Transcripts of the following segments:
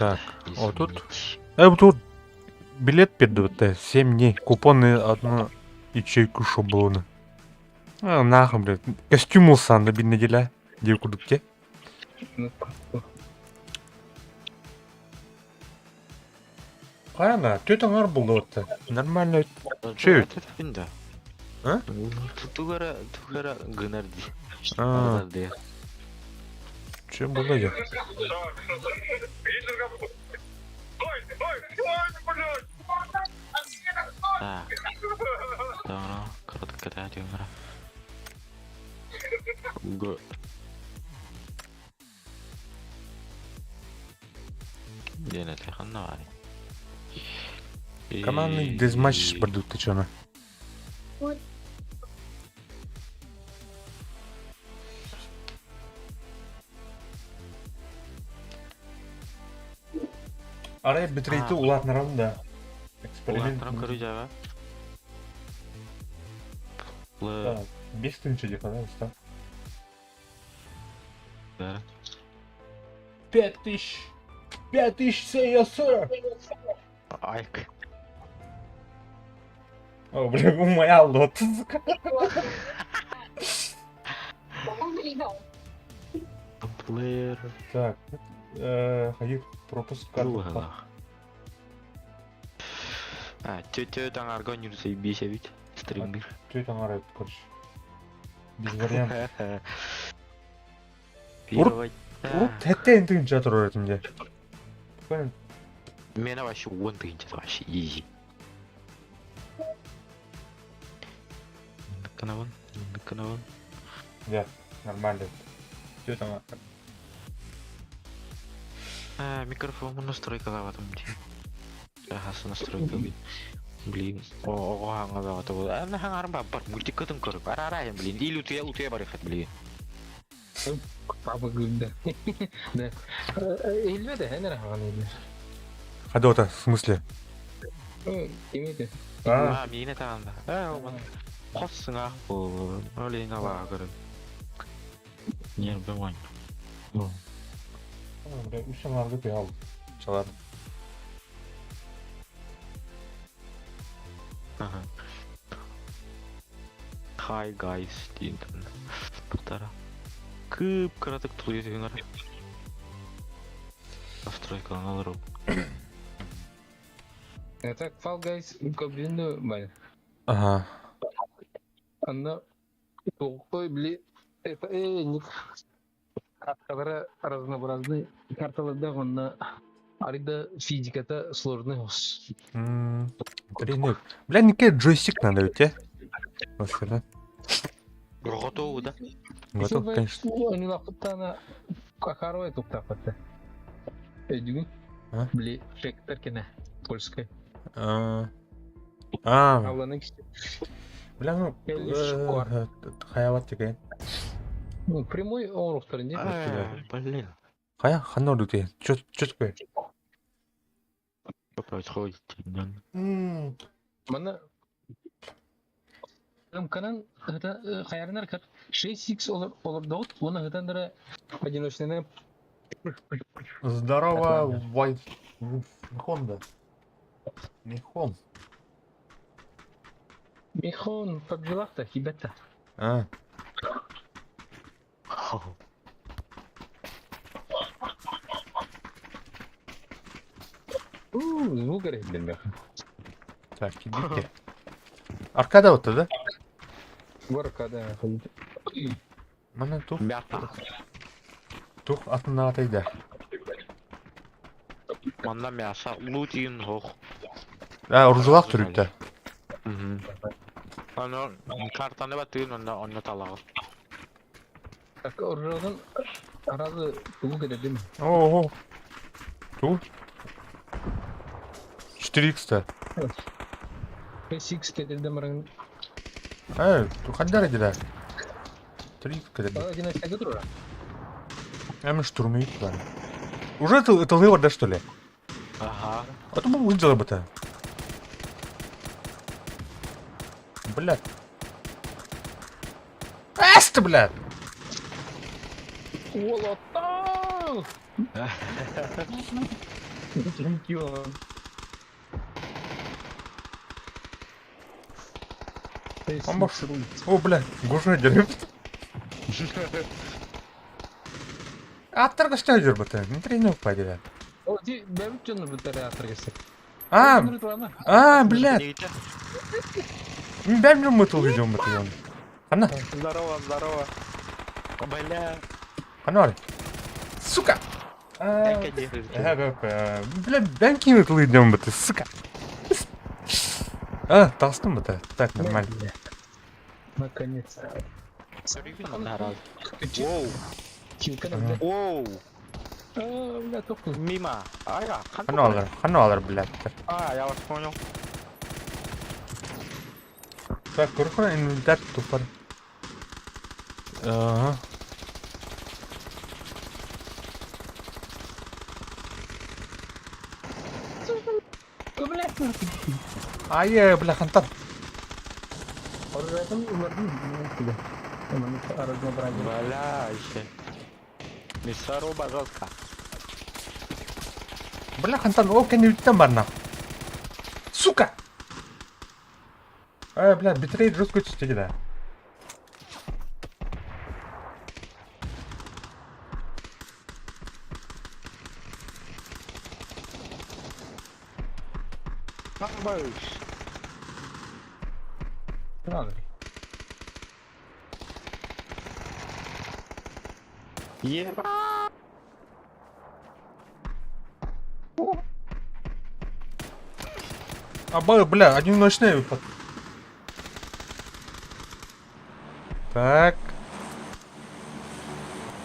Так, вот тут. Тут билет передают, 7 дней. Купоны одну ячейку шаблона. А, нахуй, блядь. Костюм улсан да бир неделя. Диир курдук те. Хайана, түт оҥор булду Нормально. Чүт. Да. А? Тугара, тугара гынар ди. А, Чем было я? Так. Давно, коротко да, дюмра. Го. Диэн этэ ханна баарый? Командный дезматч продукты чона. Арай битрейти улаатынарам да. Эксперимент. Улаатынарам көрүү дьаба. 5000 дии, пожалуйста. Да. 5000! 5000 CSR! Айк. О, бля, моя лот, сука. Плеер. Так, хайы пропуск карта. А, тетя таҥарга нюрсей бисебит стриммир. Тетя таҥара, короче. Без вариантов. Урут хэттэ тыһыынча турар этим дьэ. Миэнэ вообще 10 тыһыынча вообще изи. Гынабын, гынабын. Да, нормально. Что там? А, микрофон настройкалаабатым дии. Аһасы настройка Блин, оҕо хаҥа бөҕөтө буолла. Ана хаҥарым бар мультикатын көрүп. Ара блин, или утуя утуя барыхат, блин. Папа гүлдэ. Да. Илбэдэ, эн эрэ хаҕан илбэ. Хадота, в смысле? Кимите? А, А, миинэ таанда. Э, хос сыҥаах буолуо. Ол иһин абааһы көрөм. Нервы вань. Бля, үс аҥаарга тыал. Чалар. Ага. Hi guys диэн Тахтара. Кып кыратык тулуйа түһүҥэр. Настройкалан олору. Это Fall Guys Гоблину бай. Ага. Анна толкой били это ник карталара разнообразный карталарда онно арыйда физиката сложный хос. Тренер. Бля, никакой джойстик надо ведь, э? Вообще, да? Готово, да? Готов, конечно. Они лапытана какаровай туктапаты. Өйдүгүн? А? Били шектер кене польская. А, а, Алланы бля, ну, Элиш хаяват деген. Ну, прямой оңруктар не? Блин. Хая, ханна ордук Чё, чё такое? Что происходит? Мана Канан это хаярнар кат 6x олор дот, уона хытандара одиночный Здорово, White Honda. Михон. Михон побжилахта хибета. А. У, звук горит, Так, идите. Аркада вот да? Горка, да, ходит. Мана тух. Мята. Тух атына атайда. Манна мясо. Лутин хох. А, оружулах түрүктэ. Аны картаны баттыгын онно онно талагы. Так, оружодан аразы тугу кетедим. Ого. Ту? 4х-то. 6x кетедим ран. Эй, ту хандар да. 3х кетеди. Одиночный тура. А мы штурмовик да. Уже это это выбор, да, что ли? Ага. А то мы выделали бы то. Блядь. Аста, блядь! Уолота! Чемпион. Он баш- О, бля, гужой дерев. Аттар костя жүрбөтө. Внутри упадет. О, ти бэбит дьону бүтэр аатыр кесек. А, а, блядь. Бэм мы тут идем, это Хана, Здорово, здорово. Бля. хана. Сука. Дай конечно. Бля, бэм кинут идем, это, сука. А, толстым это. Так, нормально. Наконец-то. Воу, Килка воу, А, бля, только. мимо. Ага, Хана алар, хана алар, блядь. А, я вас понял. Так, көрөхөр инвентарь тупар. Ага. Бля, Ай, бля, хантан. Оружиетом улардым, тебе. Разнообразие. Бля, еще. Мясоруба жестко. Бля, хантан, ол кэнниттэн барна. Сука! Ай, бля, битрейт жестко түстэ да. Бабыш. Надо. Еба. А, бля, один ночной выпад. Так.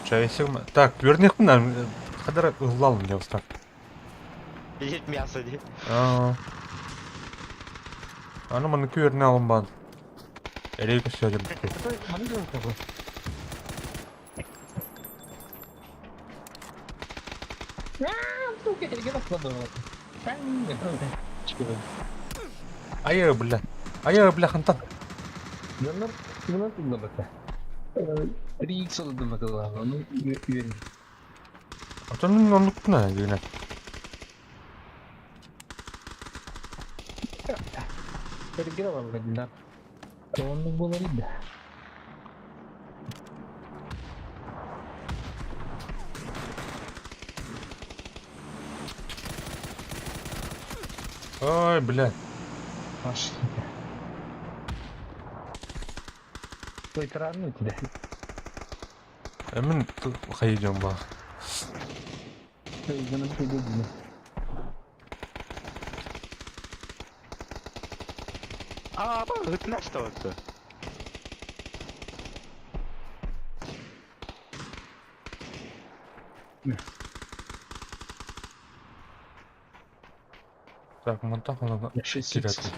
Чай сигма. Так, вернехпин, хадар ыллалым я устав. Есть мясо, не? Аа. Аны маны күөрүнэ алынбан. Эрей көсөдүм. Маны да Айы, бля. Айы, бля, хантан. Дьоннор тугунан тыллабата. 3x олордуматылаах, ону үөрүн. Отон оннукпуна дигинэ. Эргер алаллар. Оннук буолар да. Ой, бля. Аш. Ой, травму тебя. Мин хайдем ба. Ой, дьону придумали. А, это на что это? Так, монтах оны 6 кирет.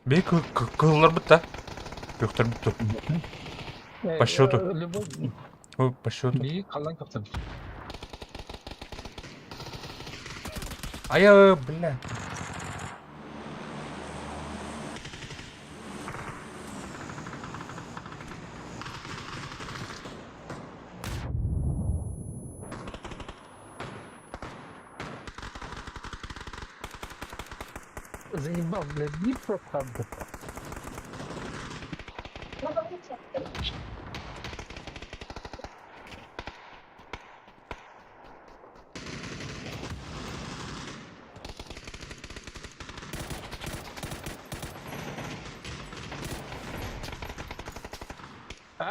Бей кыллар бітті. Көктер бітті. По счету. Любой Ой, по счету. бии халан каптан. А я, бля. Заебал, блядь, не правда.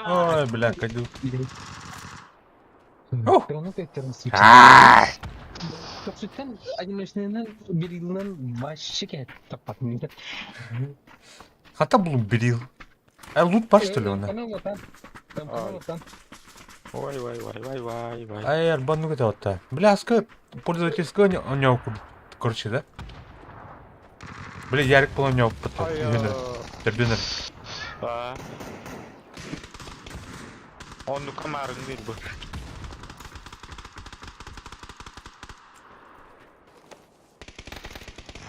Ой, бля, кадю. О! Все равно как термос. Ай! Токситтен одиночныйынан берилынан вообще кет таппат. Хата булун берил. А лут бар что ли она? Там Ай. там. Ой, ой, ой, ой, ой, ой. Ай, арбан ну это. Бля, аска пользовательского не у него короче, да? Бля, Ярик был у него потом. Тербинер. А. Он ну комар бир бу.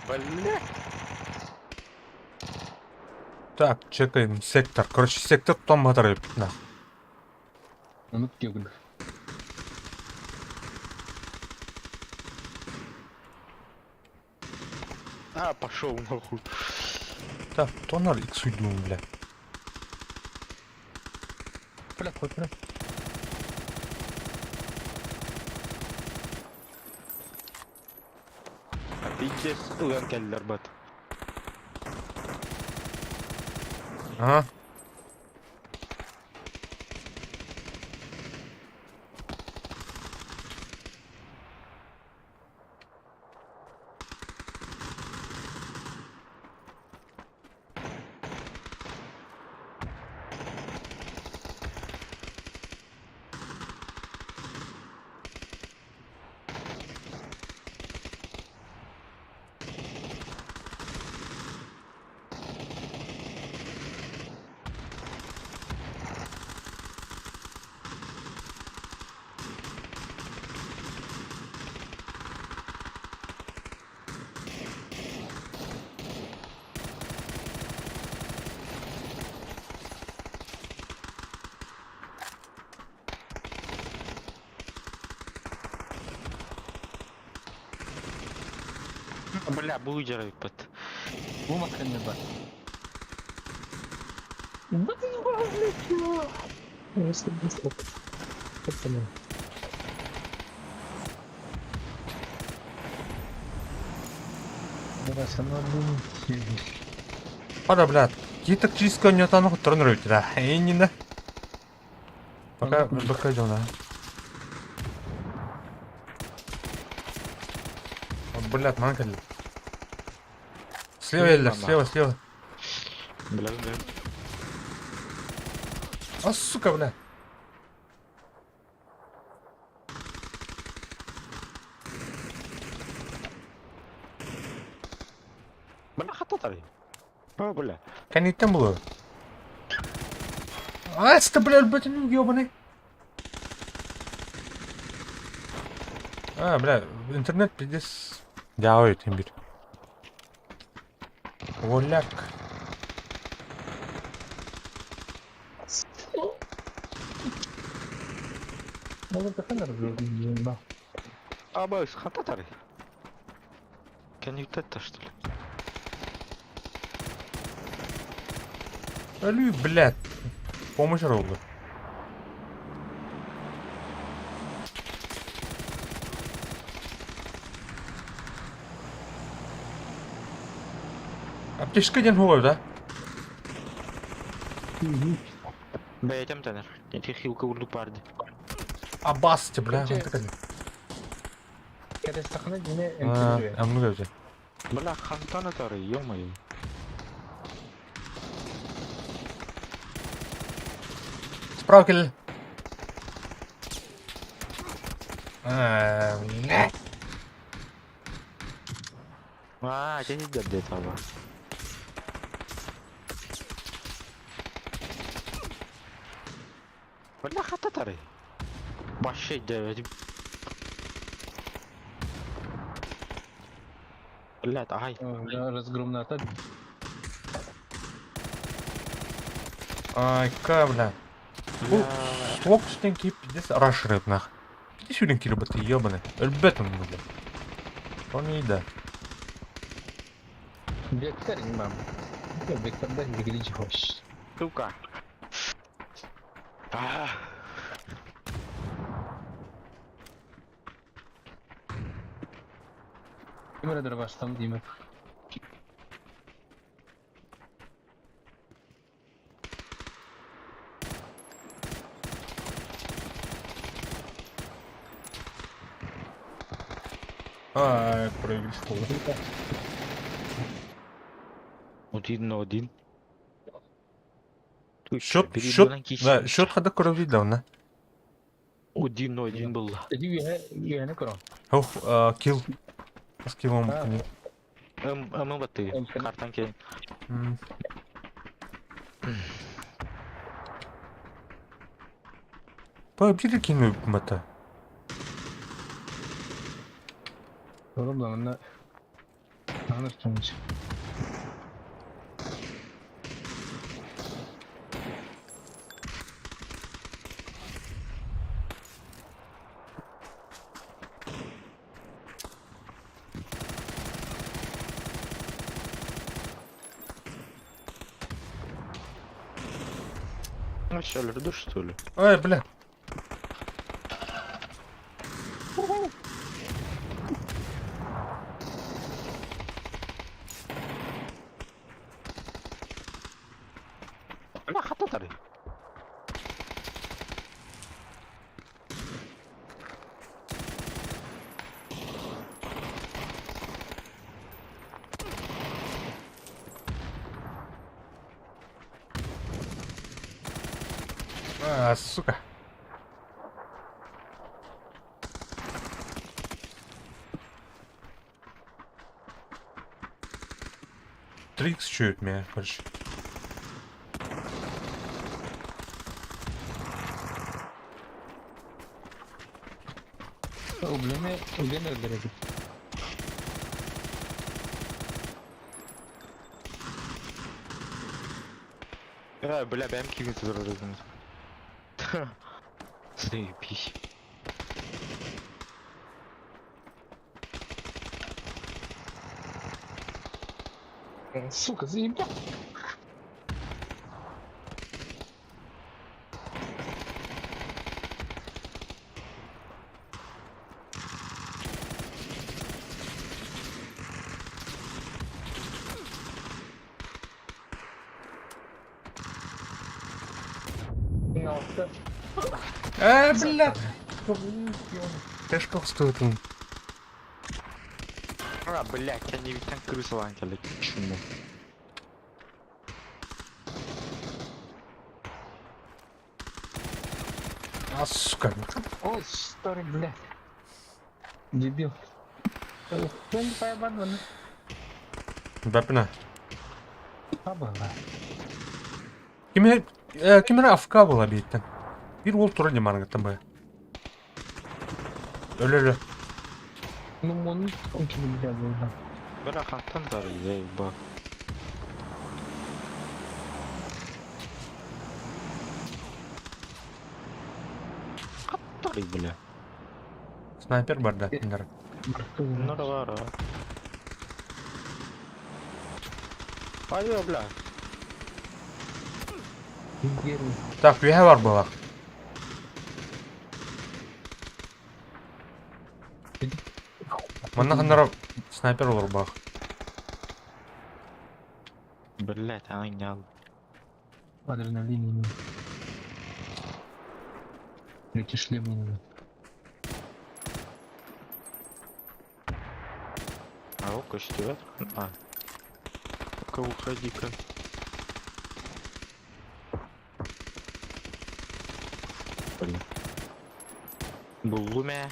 Бля. Так, чекаем сектор. Короче, сектор том батарей. На. Ну кегүл. А, пошел нахуй. Так, тонар икс уйдуум, бля. Бля, хоть бля. Пиздец, ылан кэллэр бат. Ага. Бля, бу дьарыйбыт. Бу масканнар бар. Пора, блядь. Киһи тактическай оонньоотоон хотторон өрөбүттэрэ. Иннинэ. Пока быка дьоно. Блядь, манан кэллэ. Слева еллер, слева, слева. Бля, бля. А, сука, бля. Бля, хататар. О, бля. Кэнниттэн булуо. А, это, бля, өлбөтүн ёбаный. А, бля, интернет пиздец. Дьаой тимбир. Голяк. Абас, хататар. Кэнниттэн что ли? Өлүү, блядь. Помощь оролду. Аптечка диэн хуой да? Бэйэтем тэнэр. Ити хилка урдук барды. Абасте, бля. Короче, Кэтэстэххинэ дьиҥэ А, эмтиир. оннук эбитэ. Бля, хантан атары, ё-моё. Справа кэллэ. А, бля. А, дьэ дьэ таба. Бля, хататары. Вообще девять. Блядь, ай. Разгромната. Ай, ка, бля. Бу суох түстэн киһи пиздец рашырыт нах. Ити сүрүн киирбэт ебаный. Өлбөт он бля. Он и да. Вектор не мам. Вектор да выглядит хочешь. Сука. А. Ким эрэ дырбастам диимэ. Ай, проигрыш буолла. Один на один. Счет, счет, да, счет хада көрөбүй да онна. Один на один был. Эти үөһэ үөһэни көрөҥ. Ох, килл. С киллом А. кини. М, М, ты. М, Картан кей. М. Па биир кини мата. Oğlum lan anna. Anna tutmuş. Ну что, өлөрдө что ли? Ой, бля. Бля, хата А, сука. Трикс чует меня, короче. Ублюме, ублюме өлөрөбүт. Э, бля, бэм киирэн турар. Заебись. Сука, заебал. Э, бля. Тэшков стоит он. А, блядь, они ведь там крысу ланкали, чему? А, сука. О, старый, блядь. Дебил. Кто не поебан, Бапина. Аба. Кимер, э, кимер АФК была бейттен. Bir ол тура не маргаттан бая. Өлө өлө. Ну, он он блядь, был, да. Бля, хантан дары, заеба. Который, бля. Снайпер бар да. Киндер. Ну давай, давай. Алло, бля. Так, үйе бар была. Манна ханнара снайпер олар бах. Блять, она не Адреналин не Эти шлемы не надо. А ока что А. Ну-ка, уходи-ка. Блин. Буллуме.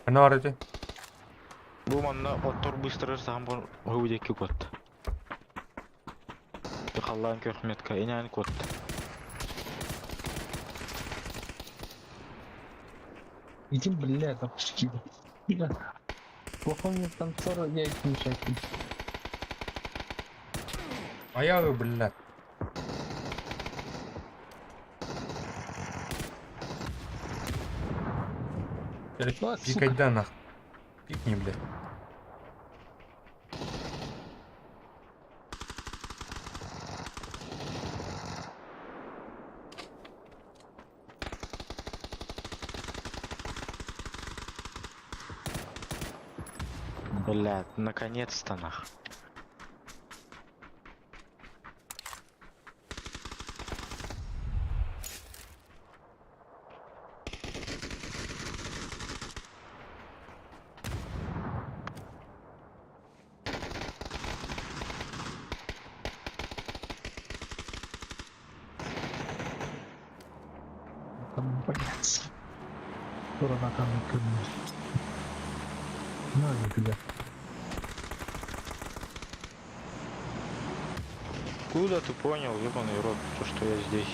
Ана бар эти. Бу манна оттор быстро сам бу гудеки кот. Халлан көрметка инан кот. Иди, блядь, опусти. Плохому танцору я их не шапку. А я, бля. А, сука. Пикать да нах. Пикни, бля. Блядь, наконец-то нах. Там, блядь. Скоро на камеру На, тебя. Куда ты понял, ебаный рот, то что я здесь?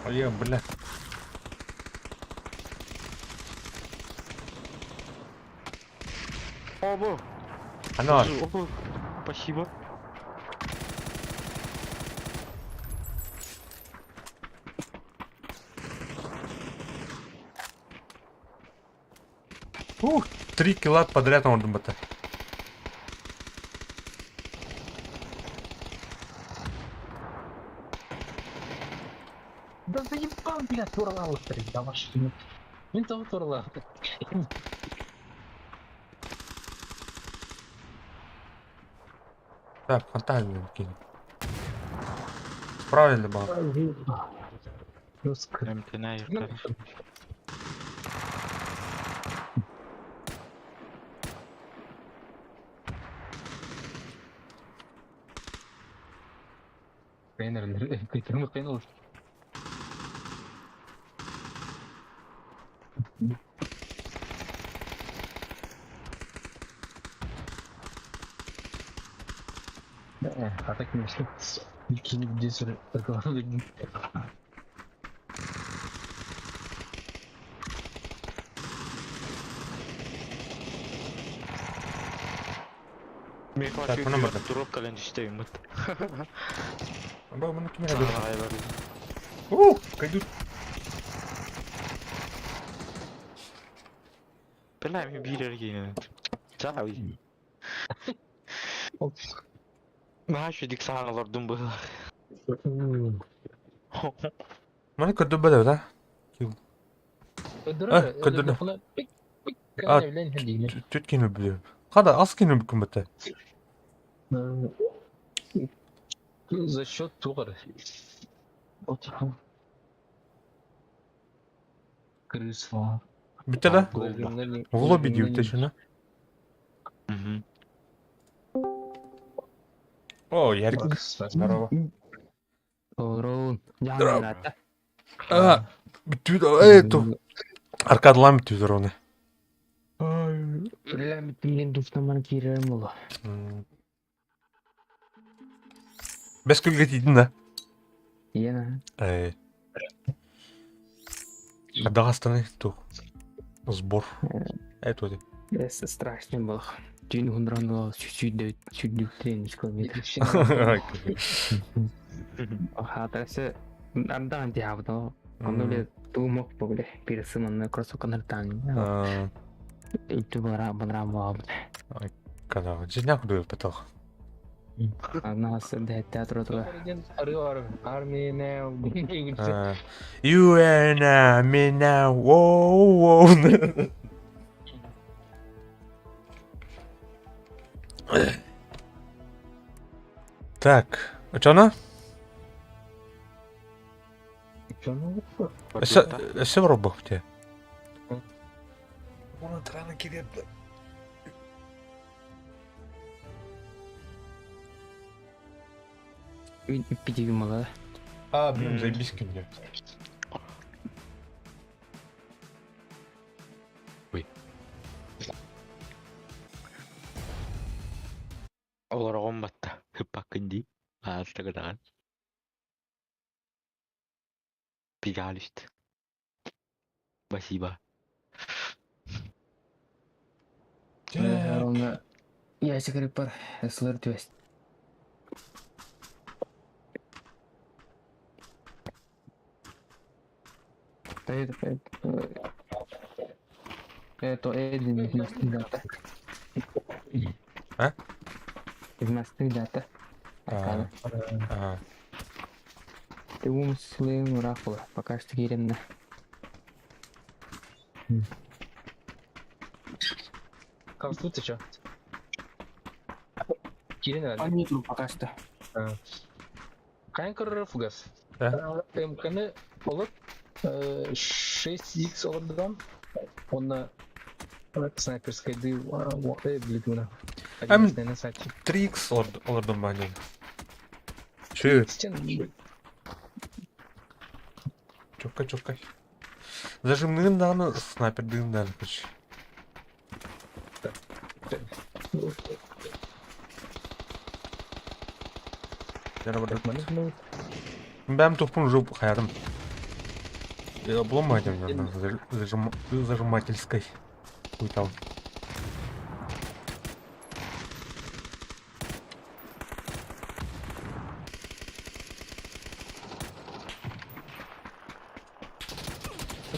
А я, бля. Оба! Ана бар. Оба! Спасибо. Ух, 3 килла подряд ордым бата. Да заебал, блядь, туралаабыттар, да вашу. Мин тоҕо туралаабыт? Так, фонтан кинь. Правильно было. Эмтэнэ Так, мына барды. Дроп кэлэн түстэ юммут. Ба, муну ким эрэ Уу, кайдут. Бля, биир эргиинэн. Чаави. Наһаа үчүгдүк саҥа олордум быһыылаах. Маны көрдөрбөтө да? Көрдөрдө. А, түт кини билиэм. Хада ас кини бүкүн бэтэ. За счет тугар. Крыса. Бүтэ да? Оҕоло видео бүтэ шуна. О, Ярик. Здорово. Здорово. Здорово. А, бүтү э ту. Аркадлан бүтү здоровны. Бля, мен душтан киирэрим буолуо. Бэс күлгэ тиийдин да? Иена. Э. Хадаҕастаны тух. Сбор. Это вот. Это страшный был. Түүн хундран сүүрдүктэн километр. Хаатарсы ардаан тиһаабыта. Онно биле туумок бу биле бир сыманна кроссовканар таан. Үлтү бара бара буолбут. Когда дьиҥнээх курдук ыппатах. Анаас театр туга. Армия You and I, me now, whoa, whoa. Так, очоно? Өссө робох те. Уна трана киреп. Пити мала. А, блин, заебись мне. Ой. Олороҕум батта. Ыппаккын дии. Аастыгыдаҕын. Пожалуйста. Спасибо. Ровно я секрепар СЛР 200. Это Эдин дата. А? Дата. А. Ты ум слым рафула, пока что киремна. Конституция что? Кирин А нету пока что. Хайан көрөр фугас. Да. МКны олып 6x олордон онна снайперской ды блин Ам 3x олордон баанен. Чү. Чокка чокка. Зажимныын даҕаны снайпердыын даҕаны короче. Бэм тухпун уже хаярым. Обломать зажимательской. Хуй там.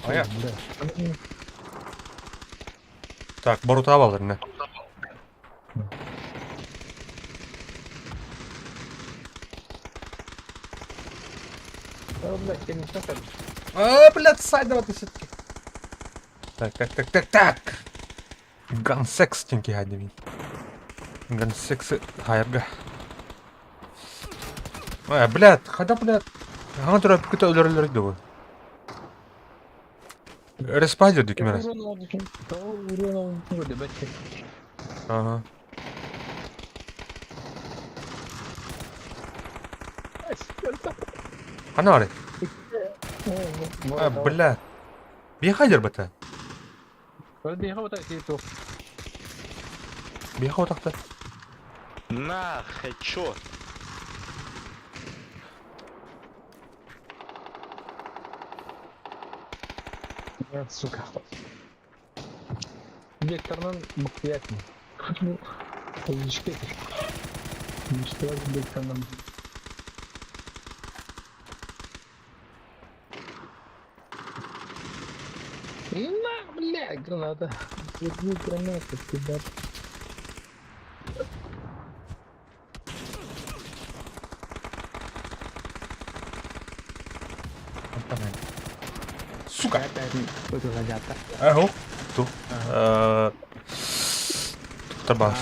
А я. Так, борута балыр не. Блядь, кэнниттэн кэллим. А, блядь, сайдова ты все-таки. Так, так, так, так, так. Гансекс тинки хадимин. Гансекс хайырга. А, блядь, хада, блядь. Ага, тура пикута өлөрөлөр дыбы. Респадер дикмерес. Ага. Хана бары? А, бля. Биэхэ дьарбата. Биэхэ утах Биэхэ утахта. На, хедшот. Сука. Векторынан бухтиятын. Векторынан. На, бля, граната. Верни гранату, пидор. Сука! Аһу. Ту. Табаш.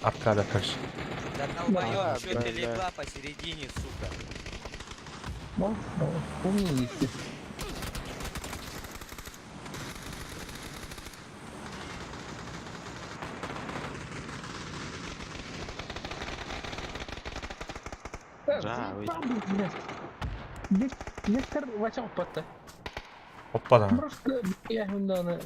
Аркада, короче. Да долбоёб, чё ты легла посередине, сука? Умный ты. Да, вы- Виктор Вача оппатта. Оппа Просто я хундааны.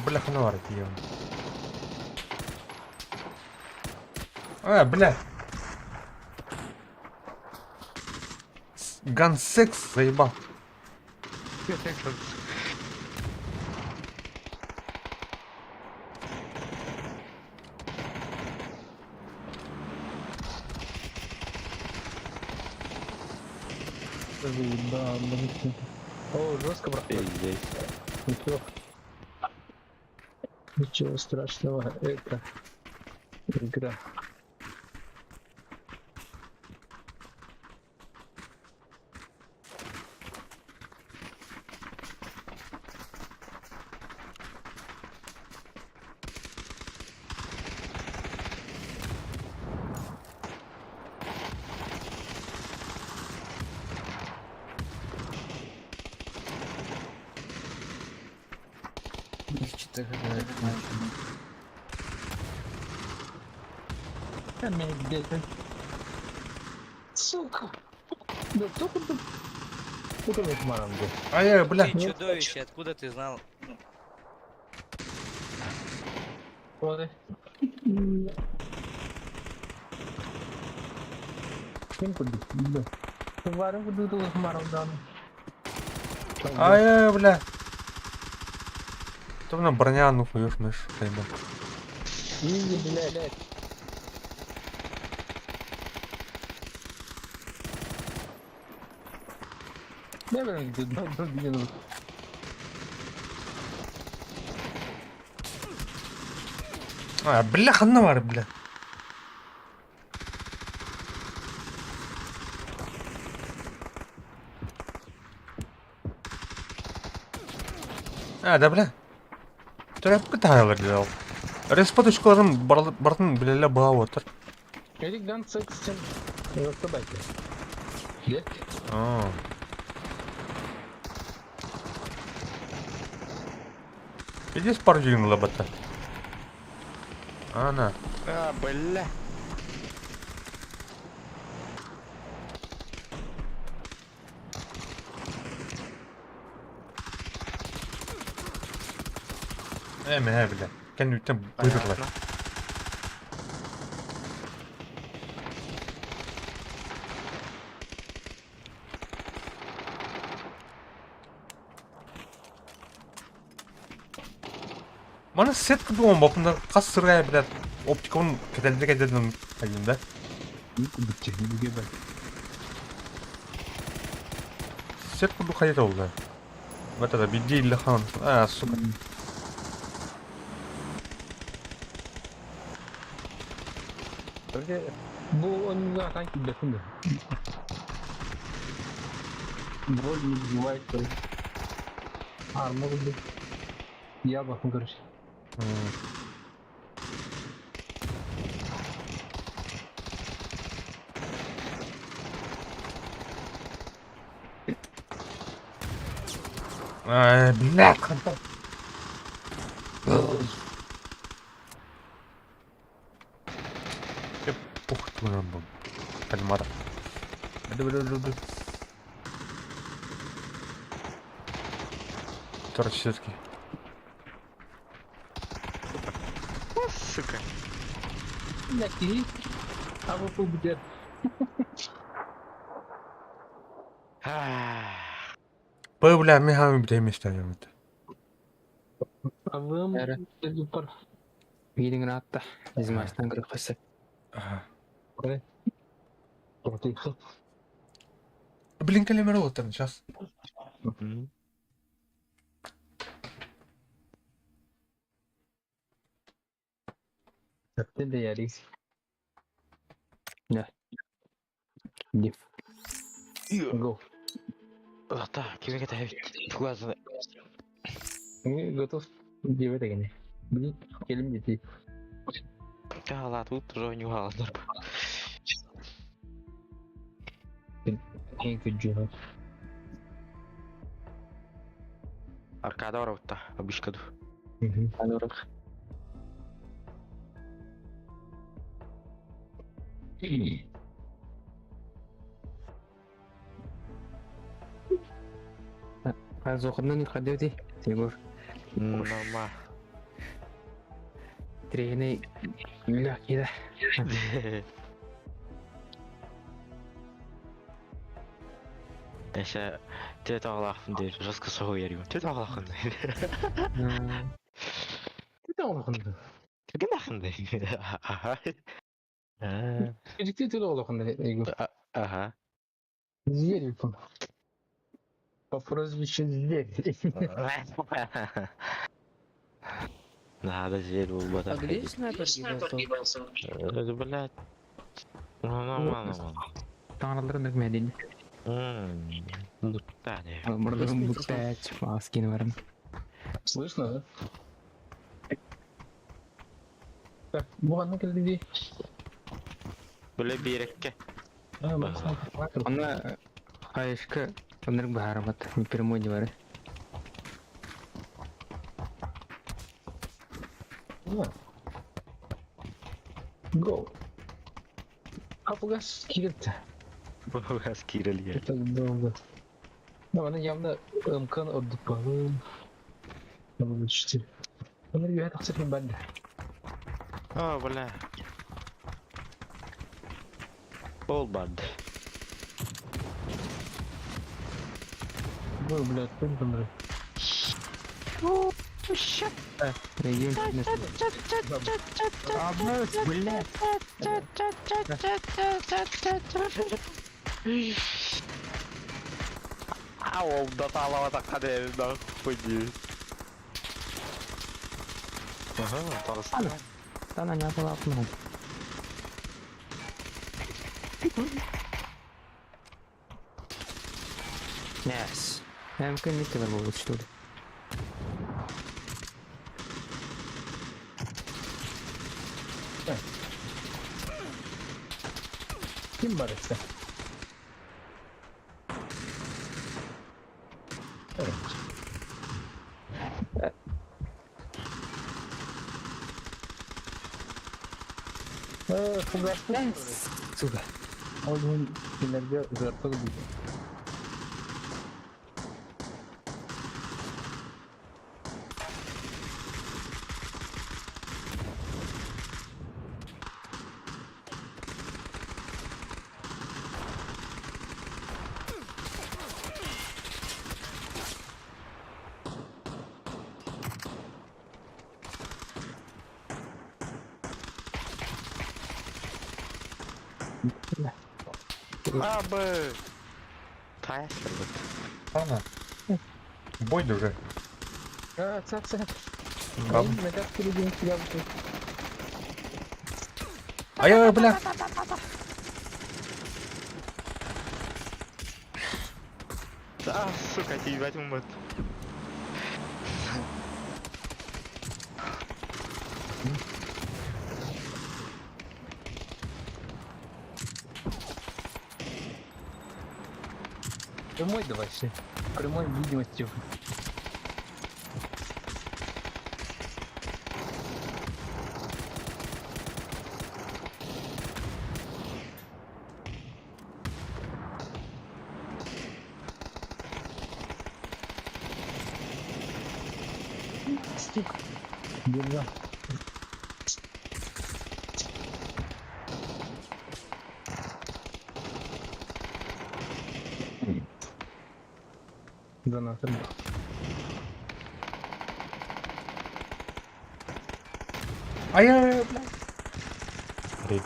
Бля, ханавар ем. А, бля. Гансекс заебал. Да, О, жестко проходит. Пиздец. Ничего. Ничего страшного, это игра. Сука! Да только ты... Ай, бля. Ты чудовище, откуда ты знал? Ай, бля. Кто на броня, ну хуёшь, мышь, заебал. Блядь. А, бля, ханна бля. А, да, бля. Төрөпкү таһалар дел. Респоточкаларын бартын билеле баа отыр. Эрик Дан секс А. Иди с пару лабата. Ана. А, бля. Эме, бля. Кән үтен быдырлар. Маны сет кыдуон бопунда қас сыргая, блядь, оптикон кәтәлде кәтәлден кайын да. Сет куду хайда oldu. Вот это, беги или хан. А, сука. Бу оннуга атан киирбэппин да. Боль не сбивает, короче. Арма курдук. Я бахын, короче. Ай, блядь. Похуй нам был. Кальмар. Короче, все-таки. Сука. Блядь, а вы пубдер. Бля, мы бүтэмистэн. Авым Эрэ. пар. Биирин атта. Измастан көрөхөсө. Блин, калимер вот сейчас. Ты ярис. Див. Го. Ата, кимге тәбит. Тугазы. Готов делать again. Блин, келим дети. Кала тут уже не угалдар. Аркада барабытта, обышкаду. Анурах. Азохынан ходил Егор. Норма. Треней легкий, да. Эше тет агалахын деп, жестко соғу ярим. Тет агалахын. Ты олохунду. Кирген ахын. Ага. Кежикти ты олохунду, Егор. Ага. Зверь он. По прозвищу Зверь. Надо зверь был А где снайпер ебался? Это, блядь. Ну, нормально. Таңраларын өрмәдин. Муттане. Мурдым бутач, маскин барым. Слышно, да? Так, буганны келди. Бля, берекке. А, снайпер. Аны хайышка өнөр баарабат, прямой бар. Го. Апугас кирилл. Бугас кирилл. Это долго. Ну, она явно МК отдупалым. Надо 4. Оны үйә тақсыр бәлді. О, бля. Ол барды. Ой, блядь, тут там Регион. Абас, блядь. Ау, да талава так хаде, нахуй. Ага, тарас. Тана не апалапмын. Yes. МК не тебе было, что ли? Ким бар işte? Evet. Сука. Ол кинерге жартық дейді. Абы. Таясыр бит. Ана. Бой уже. А, цап, цап. Бам. На как перейдем тебя вышел. Ай-яй, бля. А, сука, ебать умыт. Прямой давай все. Прямой видимости. Стик. Держа. Да нахрен. Ай-яй, бля.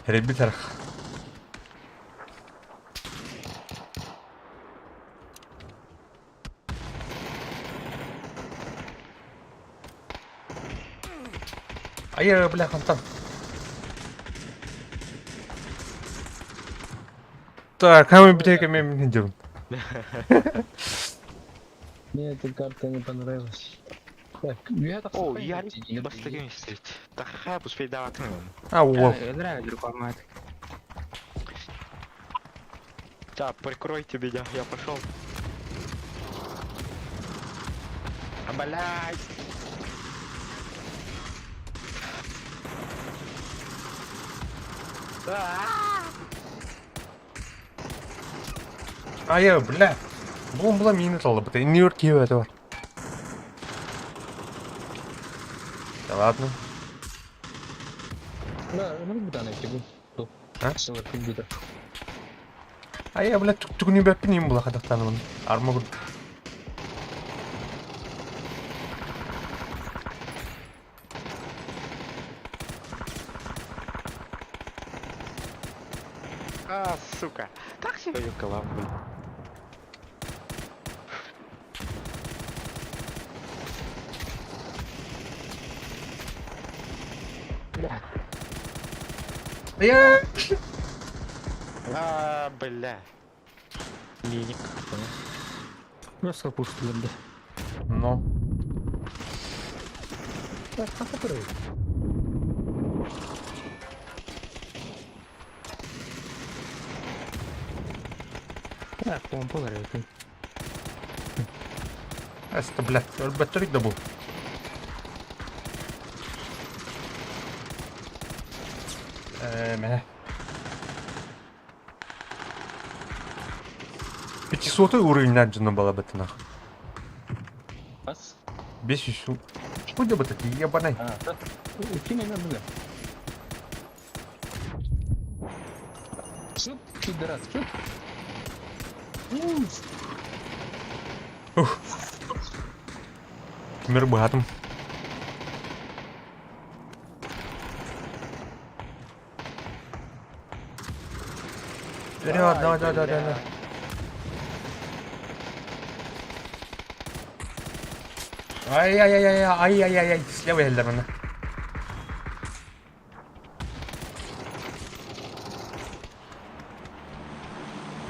Ребятар. Ай-яй, бля, хантан. Так, а мы битейка мы не делаем. Мне эта карта не понравилась. Так, я так О, я бастыгын истет. Тахха успей даватын. А, вот. Нравится другой Так, прикройте меня, я пошел. А, блядь. Ай, бля. Бум була мина толы бит. Нью-Йорк киев это бар. Да ладно. Да, ну бутан эти был. А? Компьютер. Ай, бля, түгүнү бәппин им була хадактанымын. Арма күн. А, сука. Так себе блин. Ай, А, бля. Миник. Просто пушку да. Но. Так, а который? Так, помпа нравится. Это, блядь, батарейк да был. Мә. 500 уровень наджина была бы ты нахуй. Бас. Бесишь. Что делать такие ебаный? А, да. Кинь на бля. Шут, пидорас, шут. Ух. Мир богатым. Вперед, давай, давай, давай, давай. Ай-яй-яй-яй, ай-яй-яй-яй, слева geldiler bana.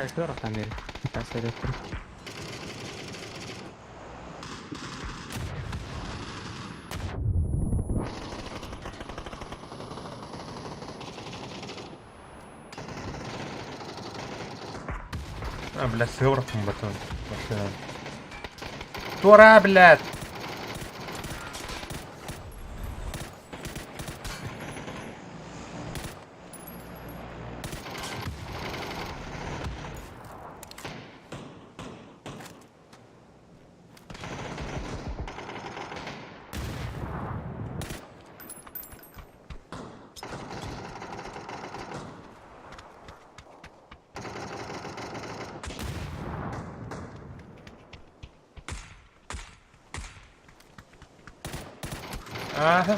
Здорово там бери. А, блядь, сыворотку батон. Машина. Тура, блядь! Ага.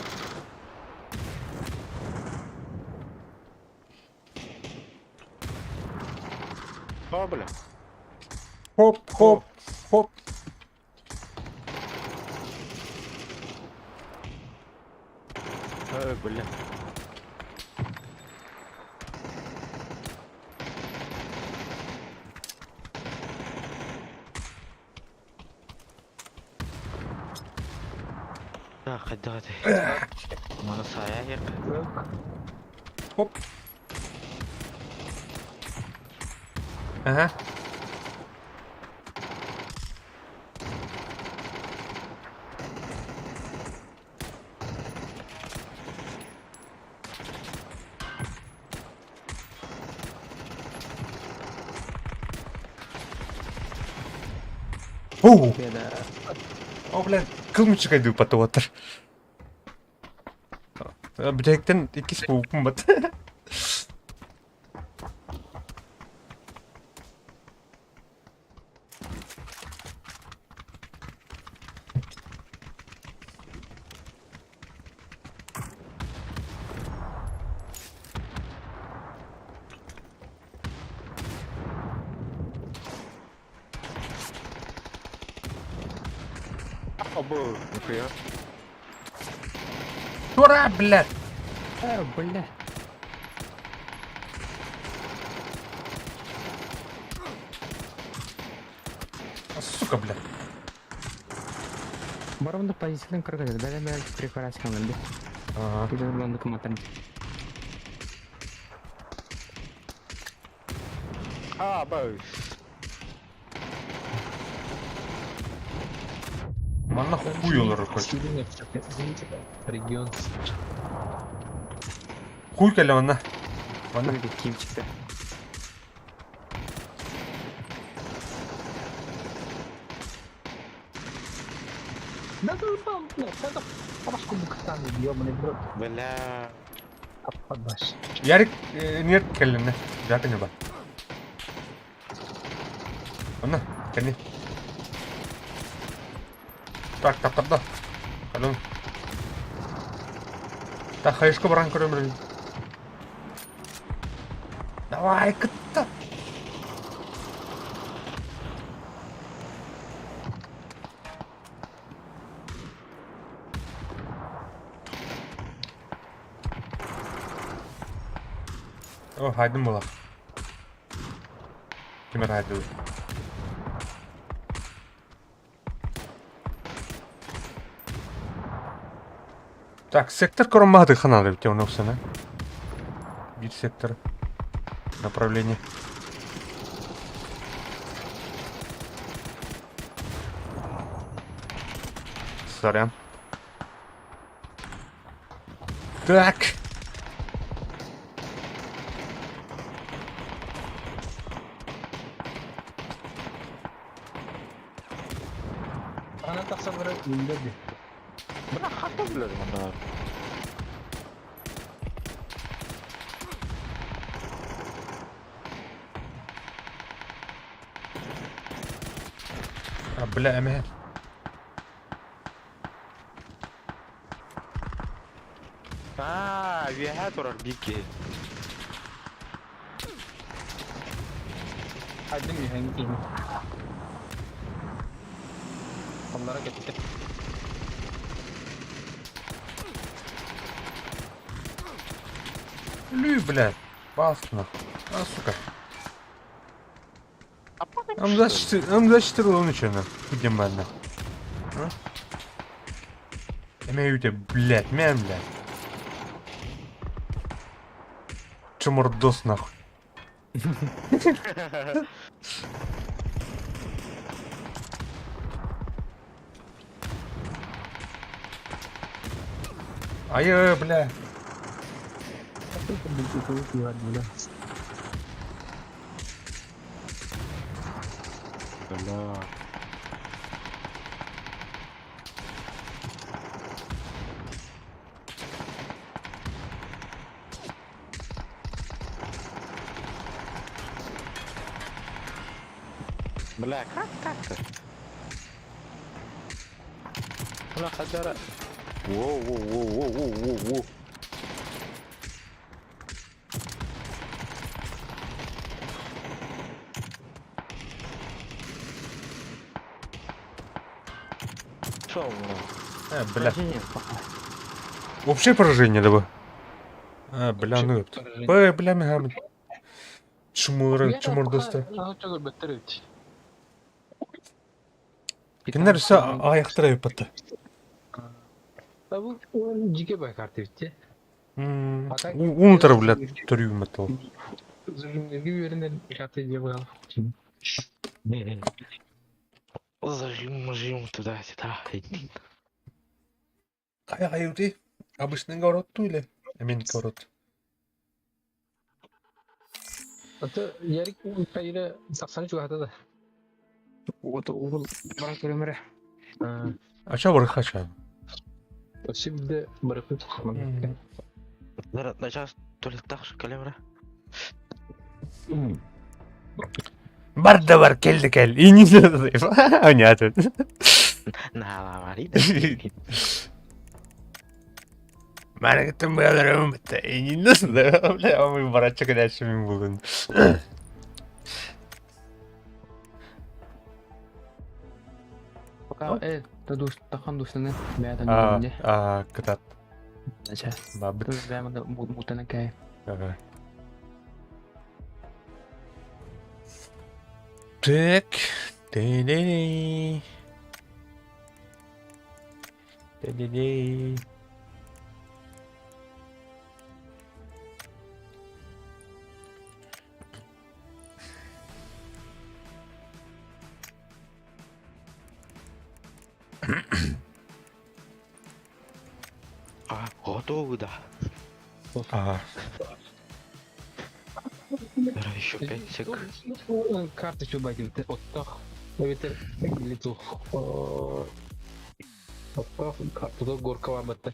О, бля. Хоп, хоп, хоп. Бля. Да, хайдах этэй? Маны саайа иһиэххэ. Хоп. Ага. Оу! Беда. О, блин, кылмычык айдыы патуатар. Бүтэһиктэн иккис бууппун бат. Абы, нихуя. Тура, блядь! Бля. Сука, блядь. Барымда позициядан кыргыз. Бәле бәле препарация алынды. Ага. Бұл блондык матан. А, б. Манна хуй олорор короче. Регион. Хуй кэллэ манна. Манна. Кимчикте. Да заебал, блядь, это пашку буксаны, ёбаный в рот, Бля. попадаш. Ярик нет кэллэнэ. Жакын ба. Манна, кэлли. Так, так, так, да. Алло. Так, хаешка баран көрөмөр. Давай, кытта. О, хайдым була. Кимер хайды. Так, сектор коромады ханады бите оны усана. Бир сектор. Направление. Сорян. Так. Ана тахсабара үллэди. Бля, хата, блядь, манна. А, бля, эмэ. А, үөһэ турар бики. Хайдым үһэн киһи. Оннара кеттэ. Лю, бля. Басна. А, сука. М24, М24 улын Будем банда. Эмэ үтэ, блядь, мэн, блядь. Чумордос нахуй. Ай, бля. Бля. Бля, как так-то? Бля, хадара. Воу, воу, воу, воу, воу, воу, воу. Шо, бля? Бля. Общее поражение да бу? А, бля, ну Б, бля, мехам. Чумур, чумурдуста. Кинилэр өссө аҕыйахтара ыыппаттар. Бу дьике бай карта битти. Уун утары, блядь, төрүүммэт ол. Үөрэнэр карта дьиэ быһал. Зажим, жим туда-сюда. Хайа хайыытый? Обычный город туу или Эмин город? Аты Ярик кайра сахсаны чугаһата да. Вот угул баран көрөмөрө. А чё барыхача? Өссө билде барыппыт. Начаас туалеттах кэлэмрэ. Бар да бар, кэл да кэл. И не Понятно. Наалаамари. Маны быаларым бітті. И не бля, мы барача кәдәші мен бүгін. Пока э та душ тахан душтаны бэйэтэн А, дьэ. а, кытат. Нача. Бабыт. Бэйэмэ мутана кэй. Ага. Так. Ты-ды-ды. Ты-ды-ды. А, готовы, да. Ага. Еще 5 сек. Карта чубайт оттах. Эбэтэр летух. Оттах картада горка бар бытта.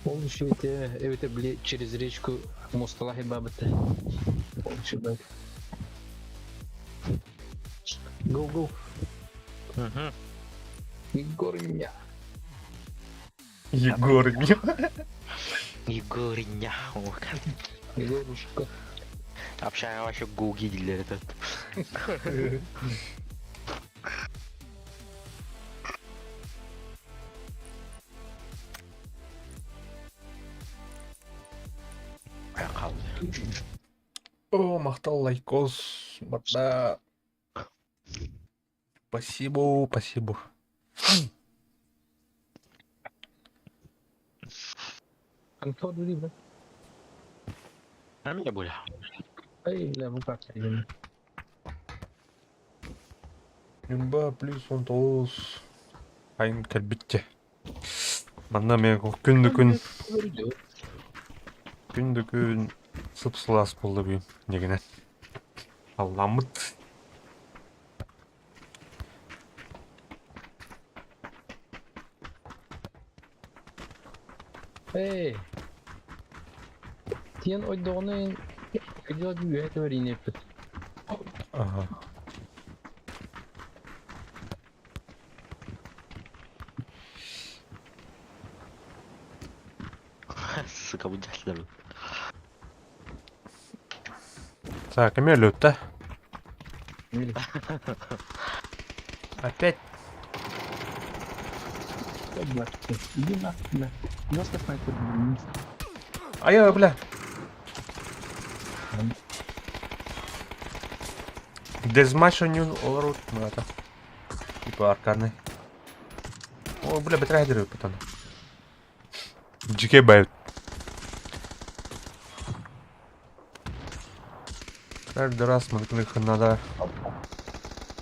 Ол үшүбете эбэтэр били через речку мосталах бабытта. Ол үшүбайт. Go go. Угу. Егорня. Егор, не. Егорня. Егорушка. Общага вообще гуги дииллэр этот. Қалды. О, махтал лайкос. Барда. Спасибо, спасибо. Антон бля. А меня были. Ай, бля, бу карта. Юмба плюс он тоғыз. Айын кэлбитте. Манна мен күндү күн күндү күн сып-сылаас буолла бүгүн дегенен. Алламмыт. Эй. Тиэн ойдоҕуна кыдьыга үөһэ төбөр иинэппит. Ага. Сука, bu дятлар. Так, эмиэ өлүттэ. Опять. Иди нахуй, бля. Жестко снайпер. Ай, бля. Дезмаш нюн олорут мата. Типа арканы. О, бля, бэтэрэ дыры потом. Дьикэй байт. Каждый раз маныкных надо.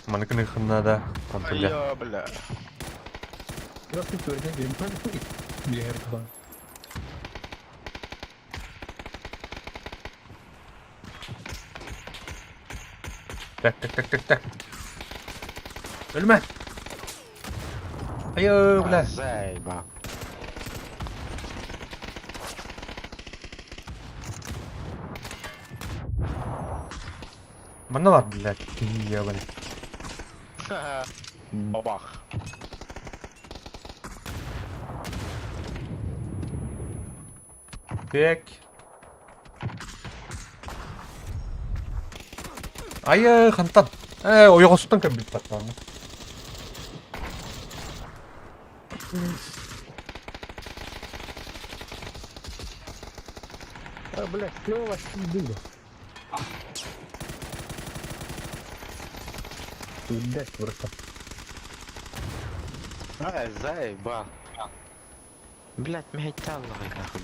Маныкных надо. Там, бля. Айа, бля. Жестко төрден берем. Бля, Так, так, так, так, так. Өлүмэ. Ай, бля. Зайба. Манна бар, блядь, ебаный. Бабах. Так. Ай, хантан. Э, ойоҕостон кэлбит паттаана. А, блядь, слева пизды. Пиздец просто. Ай, заебал. Блять, мехталлы нахуй.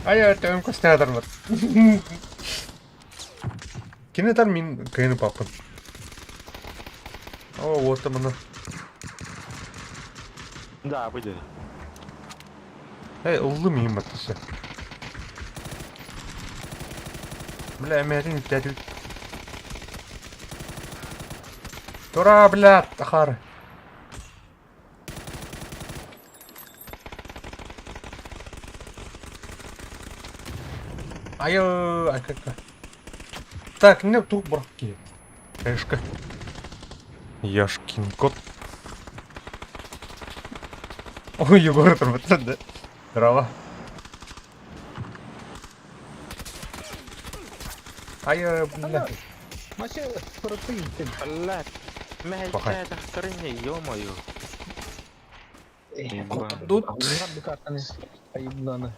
Ай, төм көстәдер бар. Кинетар мин кыйны папын. О, вот там она. Да, будет. Эй, улы мин баттысы. Бля, мәрин тәтү. Тура, бля, тахар. Айо, ай как. Так, не тут браки. Эшка. Яшкин кот. Ой, Егор там это, да. Здорово. Ай, бля. Машина, крутый, ты. Блять, Пахай. мехталлы хрени, ё-моё. Тут. Ебана.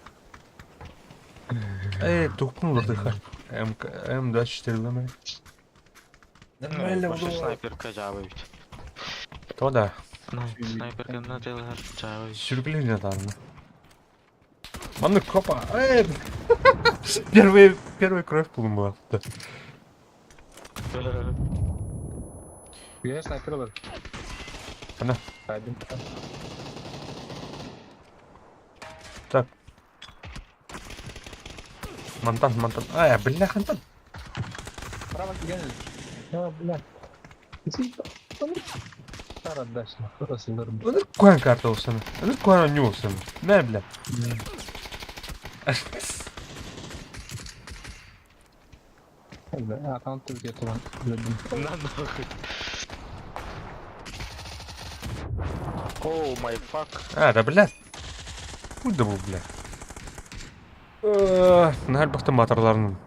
Эй, тухнул дыха. МК, М24 номер. Нормально Снайперка жабы. То да. Снайперка на дело жабы. Сюрприз там. Манны копа. Эй! Первый, первая кровь была. Да. Я снайпер бар. Ана. Один. Так. Мантан, мантан. Ай, бля, хантан. Право кигән. А, бля. Карандаш, просто норм. Оны куан карта olsun. Оны куан не olsun. Не, бля. А там ты где-то вон. На нахуй. О, май фак. А, да, бля. Куда бу, бля? Нар бахта матарларын.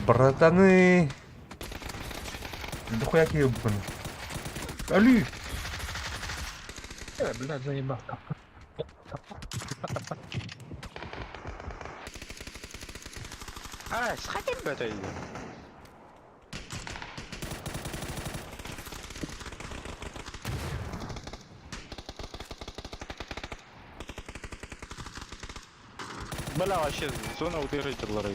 Братаны. Дохуя киев бун. Али. Бля, заебал. А, сходи в это. Бля, вообще зона удержителя.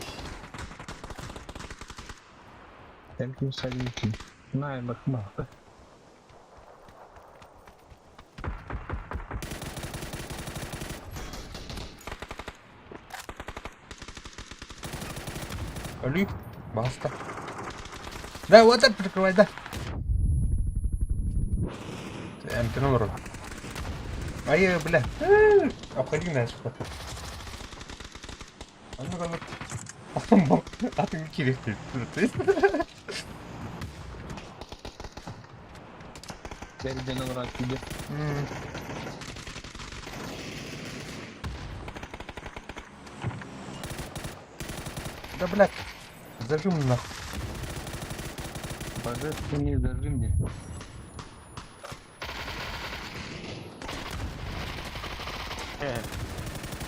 М плюс один. На, бахма. Али. Баста. Да, вот это прикрывай, да. Антенну рот. Ай, бля. Обходи нас. А ну-ка, ну. А ты кирих ты. Бәрден алар килде. Да, блядь. Зажим нахуй. Божественный зажим мне.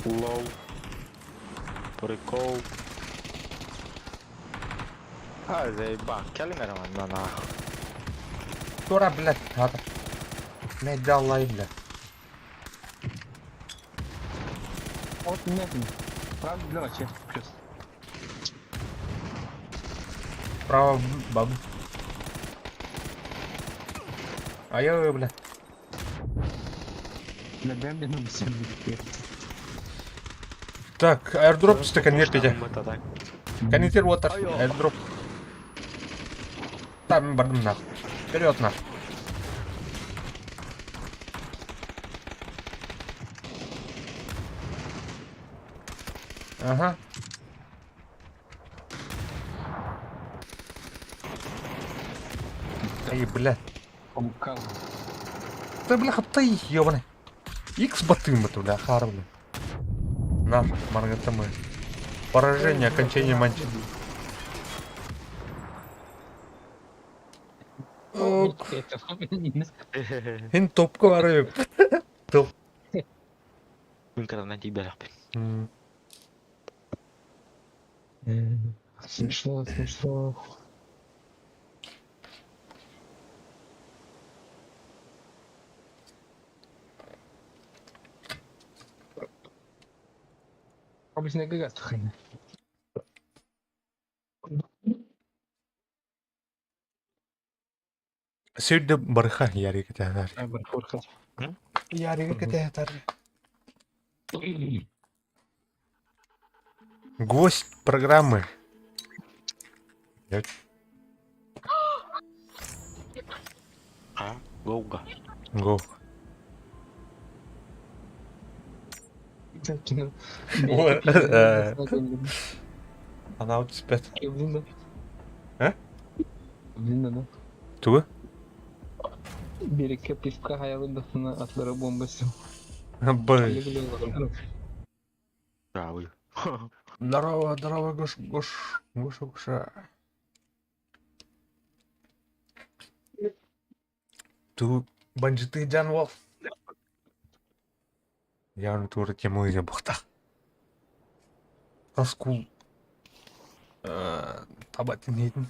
Лол. Прикол. А, заеба, келлер на нахуй. Тура, блядь, надо. Не дал бля. Вот нет. Правда, для вообще. Плюс. Право, бабу. А я, бля. Для Бэмби нам всем будет. Так, airdrop түсті конвертеде. Конвертер отыр. Airdrop. Там бардым нах. Вперед нах. Ага. Ай, бля. Умкал. Да, бля, хаптай, ёбаный. Икс батым это, бля, хар, бля. Наш, маргатамы. Поражение, окончание матча. Ок. Хин топка барып. Тыл. Мин кыранан тиийбэтэхпин. Смешно, смешно. Обычно газ хрена. Сирде барыха ярига тәһәр. Барха. Ярига кәтәһәр. Гость программы. А, Гоуга. Го. Она вот спят. Э? Тугу? Берекке пивка хаялындахына атлара бомбасы. Б. Правый. Здорово, здорово, Гош, Гош, Гоша, Гоша. Ту бандиты дьан уол. Я тура тему изя бухта. Раскул. Табатын ейтін.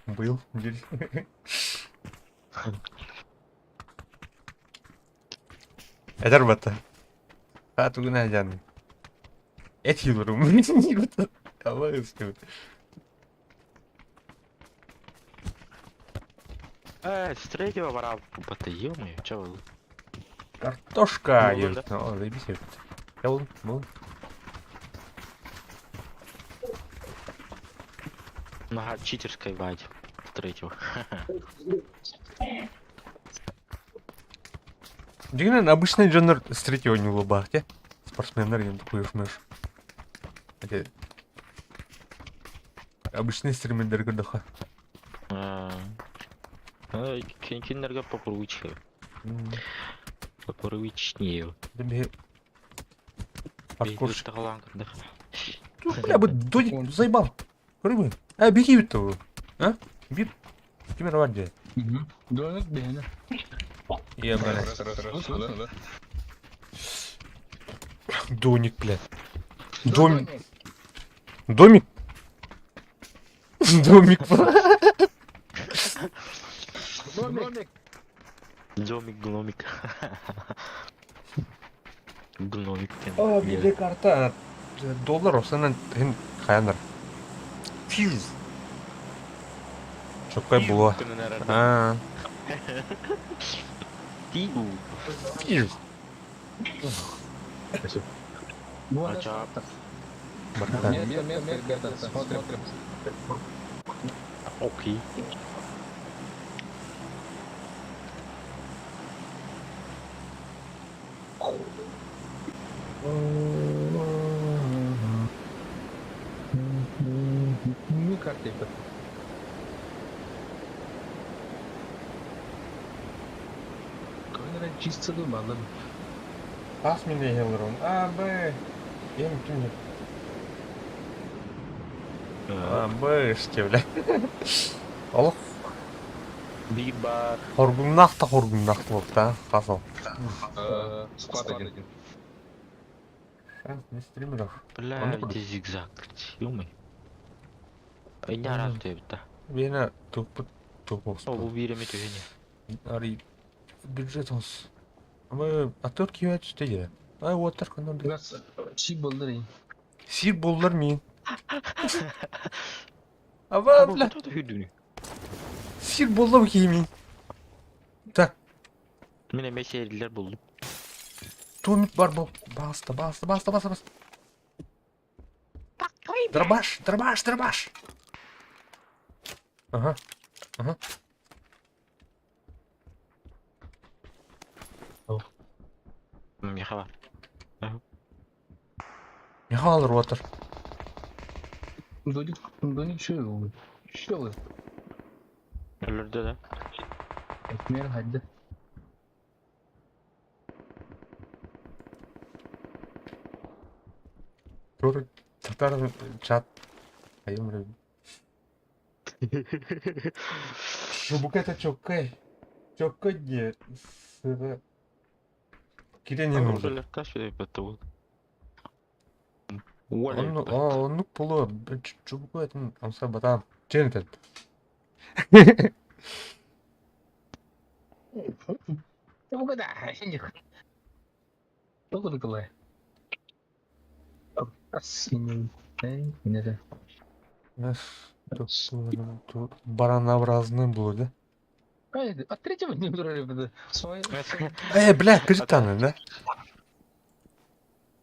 Был. Этер бата. А тугуна жан. Эт юлурум. Э, с третьего пора. Бата, ё-моё, чё вы? Картошка. Ну, да. О, заебись. Я был, был. Нога читерская, бать. С третьего. Дигнен обычный жанр с третьего не улыбах, те? Спортсменнар я такой уж Обычный стример гордоха. Киндерга попручше. Попручнее. Паркур. Бля, бы додик заебал. Рыбы. А, беги ведь того. А? Бит. Кемер варде. Донат бена. Я, блядь. Доник, блядь. Домик. Домик? Домик. Домик. Домик, гномик. Гномик. О, видеокарта. Доллар осынан хин хаянар. Физ. Чоккай була. А. Тиу. Физ. Нет, нет, нет, ребята, смотрим. Окей. Ну, карты. Камера чисто думала. Тас мине хелрон. А, Б. Ем ким А, Б, ште, бля. Олох. Биба. Хоргуннах та хоргуннах та хасал. Склад один. Не стримеров. Бля, это зигзаг. Ё-моё. Не раз ты это. Бена тупо тупо. О, убери тюгене. Ари бюджет ос. Мы атор кият штеге. Ай, вот так оно. Сир болдыр. Сир болдыр мин. Аба, бля. Сир болдым киймин. Так. Мен меселелер булдum. Томик бар был. Баста, баста, баста, баста, баста. Дробаш, дробаш, дробаш. Ага, ага. Михала. Михаил Ротор. Дудик, Дудик, что Что вы? Өлөрдө да. Мер хадды. Тур татар чат. Айым Букета чоккай. Чоккай не. Кире не нужно. Оннук оннук буолуо чубуку этин амсайбатаҕым. Чээн этэн. Баранообразный буолуо да? От третьего не выбрали. Э, бля, кырдьык да?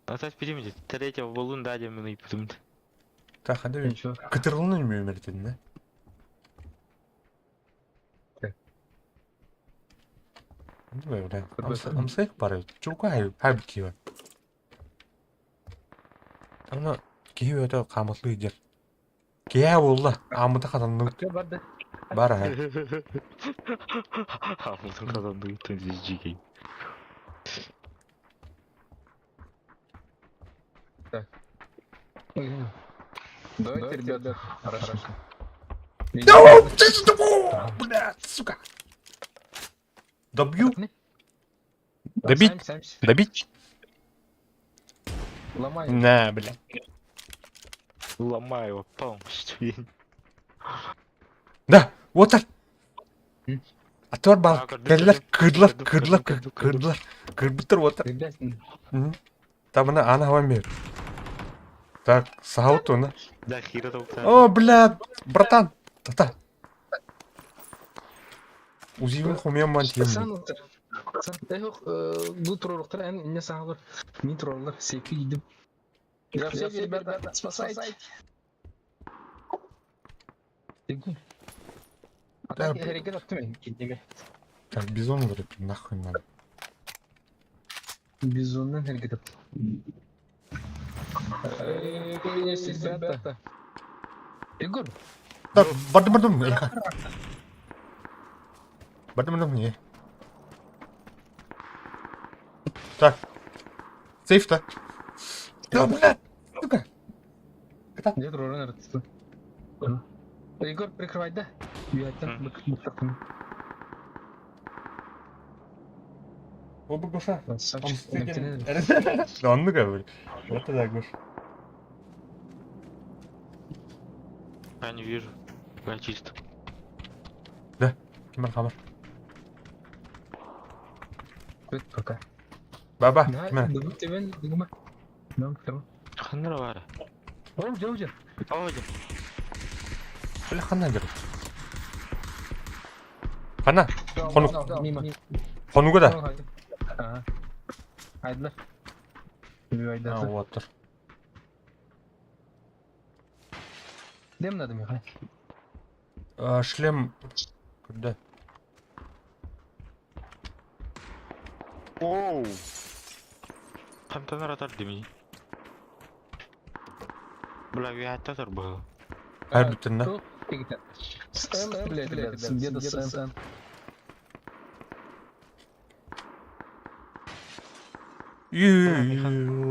Опять перейдем, третьего волун дадим и потом. Так, ханды кытырылын мүмертин, да? Давай, бля. Амсайк пары. Чука хайб кива. Ана киһи өтө хаамытлыы дьэр. Киһи буолла, аамыта хатанныбыт. Бар аһа. Аамытын хатанныбыт дьикэй. Так. Давайте, ребята, хорошо. Блядь, сука. Добью. Добить. Добить. Ломай. На, блядь. Ломаю его полностью. Да, вот так. Атор бал, кэллэр, кырдылар, кырдылар, кырдылар, кырбыттар вот так. Там она, она вам Так, сауту, на. Да, хера там. О, бля, братан, тата. Узивин хумьям мантием. Бу туруруктар эн инне саалар, мин тураллар, секи идим. Я все, ребята, спасайте. Так, так, бизон говорит, нахуй надо. Бизоннан хэрэг Ребята. Егор. Так, бардым бардым, эха. Бардым бардым, не. Так. Сейф-то. Да, блядь, сука. Где троллер? Егор, прикрывай, да? Я там Оба Гоша. Да он ну говорит. Вот тогда Гоша. Я не вижу. Я чисто. Да, Кимар хамар. Пока. Баба, Кимар. Ханнара бара. Оля. Бля, ханна дер. Ханна. Хону. Хонуга да. Айдылар. А, вот. Шлем надо, Михаил. А, шлем. Когда? Оу. Хантанар атар деми. Бля, я атар был. Әрбүттен, да? Блядь, ребят, где-то СН.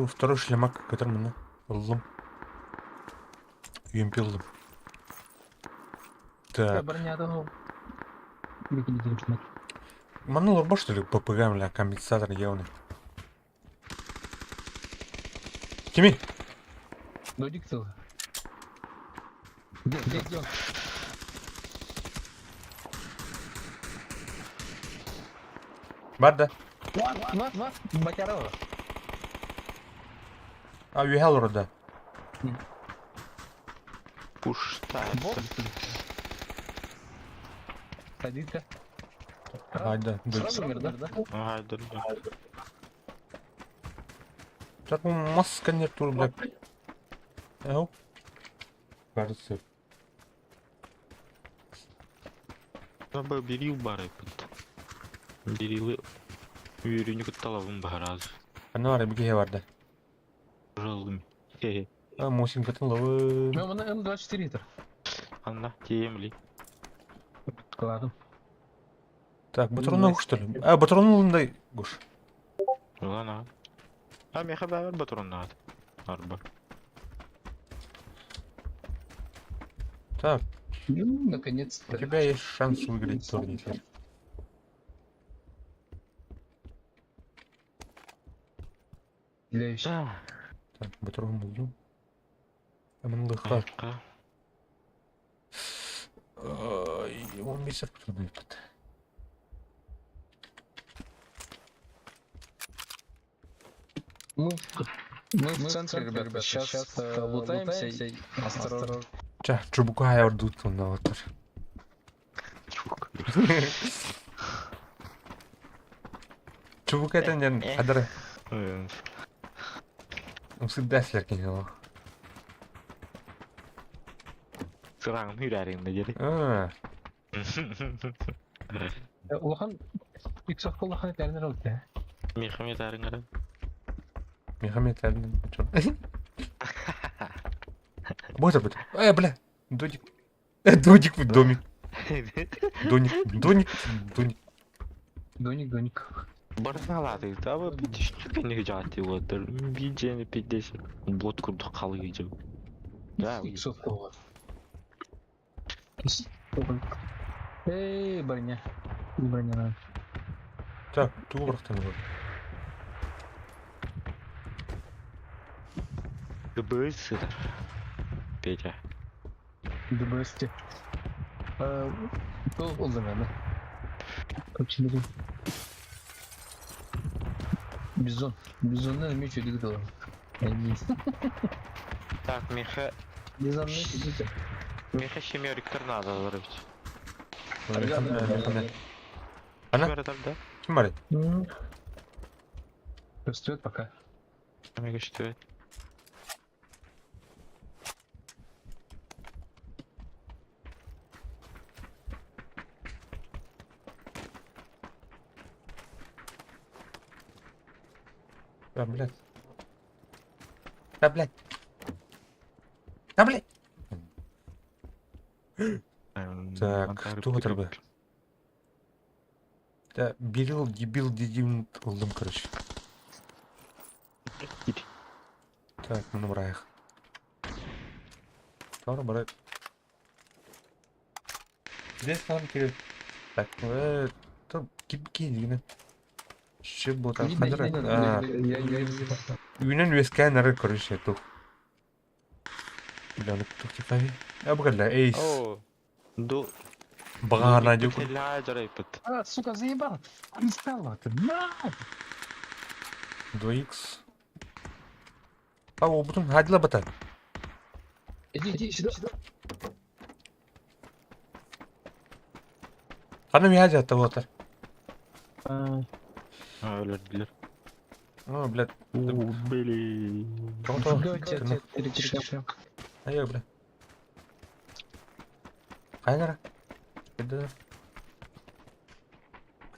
Второй шлемак, который мне. Лом. Юмпилдым. Так. Манна олорбо что ли ППГ, бля, компенсатор явный. Кими? Додик цел. Где, где, где он? Бар да. Ват, ват, Батярова. А, үйе олорда. Пушта. Садится. Айда. Сразу умер, да? Ага, да, да. Так, маска нет тур, бля. Ау. Кажется. Забыл, берил бары. Берилы. Үйреніп талабым бар аз. Ана бар, бігеге барды. Жалым. Хе-хе. А, мусин кытын лавы. Ну, мына М24 литр. Анна, темли. Кладым. Так, батроны что ли? А, батроны лындай, Гош. Ладно. А, меха бәбір батрон надо. Арба. Так. Ну, наконец-то. У тебя есть шанс выиграть турнир. Стреляющий. Так, батаром булдум. Аманлыха. Он месяц продает. Мы, мы в центре, ребята, сейчас лутаемся и осторожно. Ча, чубукая ордут на отар. Чубукайтан диэн хадары ымсыырдаах киһи ол. Сыраҥын үрээриҥ да диэри. Аа, Улахан иксохко улахан этэринэр ол да. Михамед арыҥара. Михамед Эрнин. Вот об этом. Э, бля, Додик. Додик в домик. Доник, Доник, Доник. Доник, Доник. Барсаалааты, таба бүтүштүкэнни жаати уотар. Биджени пиддес бот курдук халыгы жыл. Да, Иксовка вот. Эй, броня. Не броня надо. Так, тугу бырахтан вот. ГБС сытар. Петя. ДБСТ. Ол ол да Короче, блин. Бизон. Бизонны эмиэ үчүгэйдик ыталлар. Так, Миха, Бизонны үчүгэйдик. Миха семерик торнадо ведь. Ана? Ким Ким барый? Растет пока. Миха что Да, блядь. Да, блядь. Да, блядь. Так, тугу бы. Да, берил, дебил, дедим, ылдым, короче. Так, ну набираях. Тора барай. Здесь там кирил. Так, то кипки дигне. Шип бу так хадыр. Үүнэн үөскээн ары короче тух. Бля, ну тух тифави. Я бгала, эйс. О, ду. Багана дюк. А, сука, заебал. Не стало ты. На! 2x. А, о, бутун хадила бата. Иди, иди, сюда, сюда. Хана миһаஜа тавотар. А, Өлөрдүлөр. О, блядь. Блин. Давайте, я Айо, бля. Хайнара. Кеде.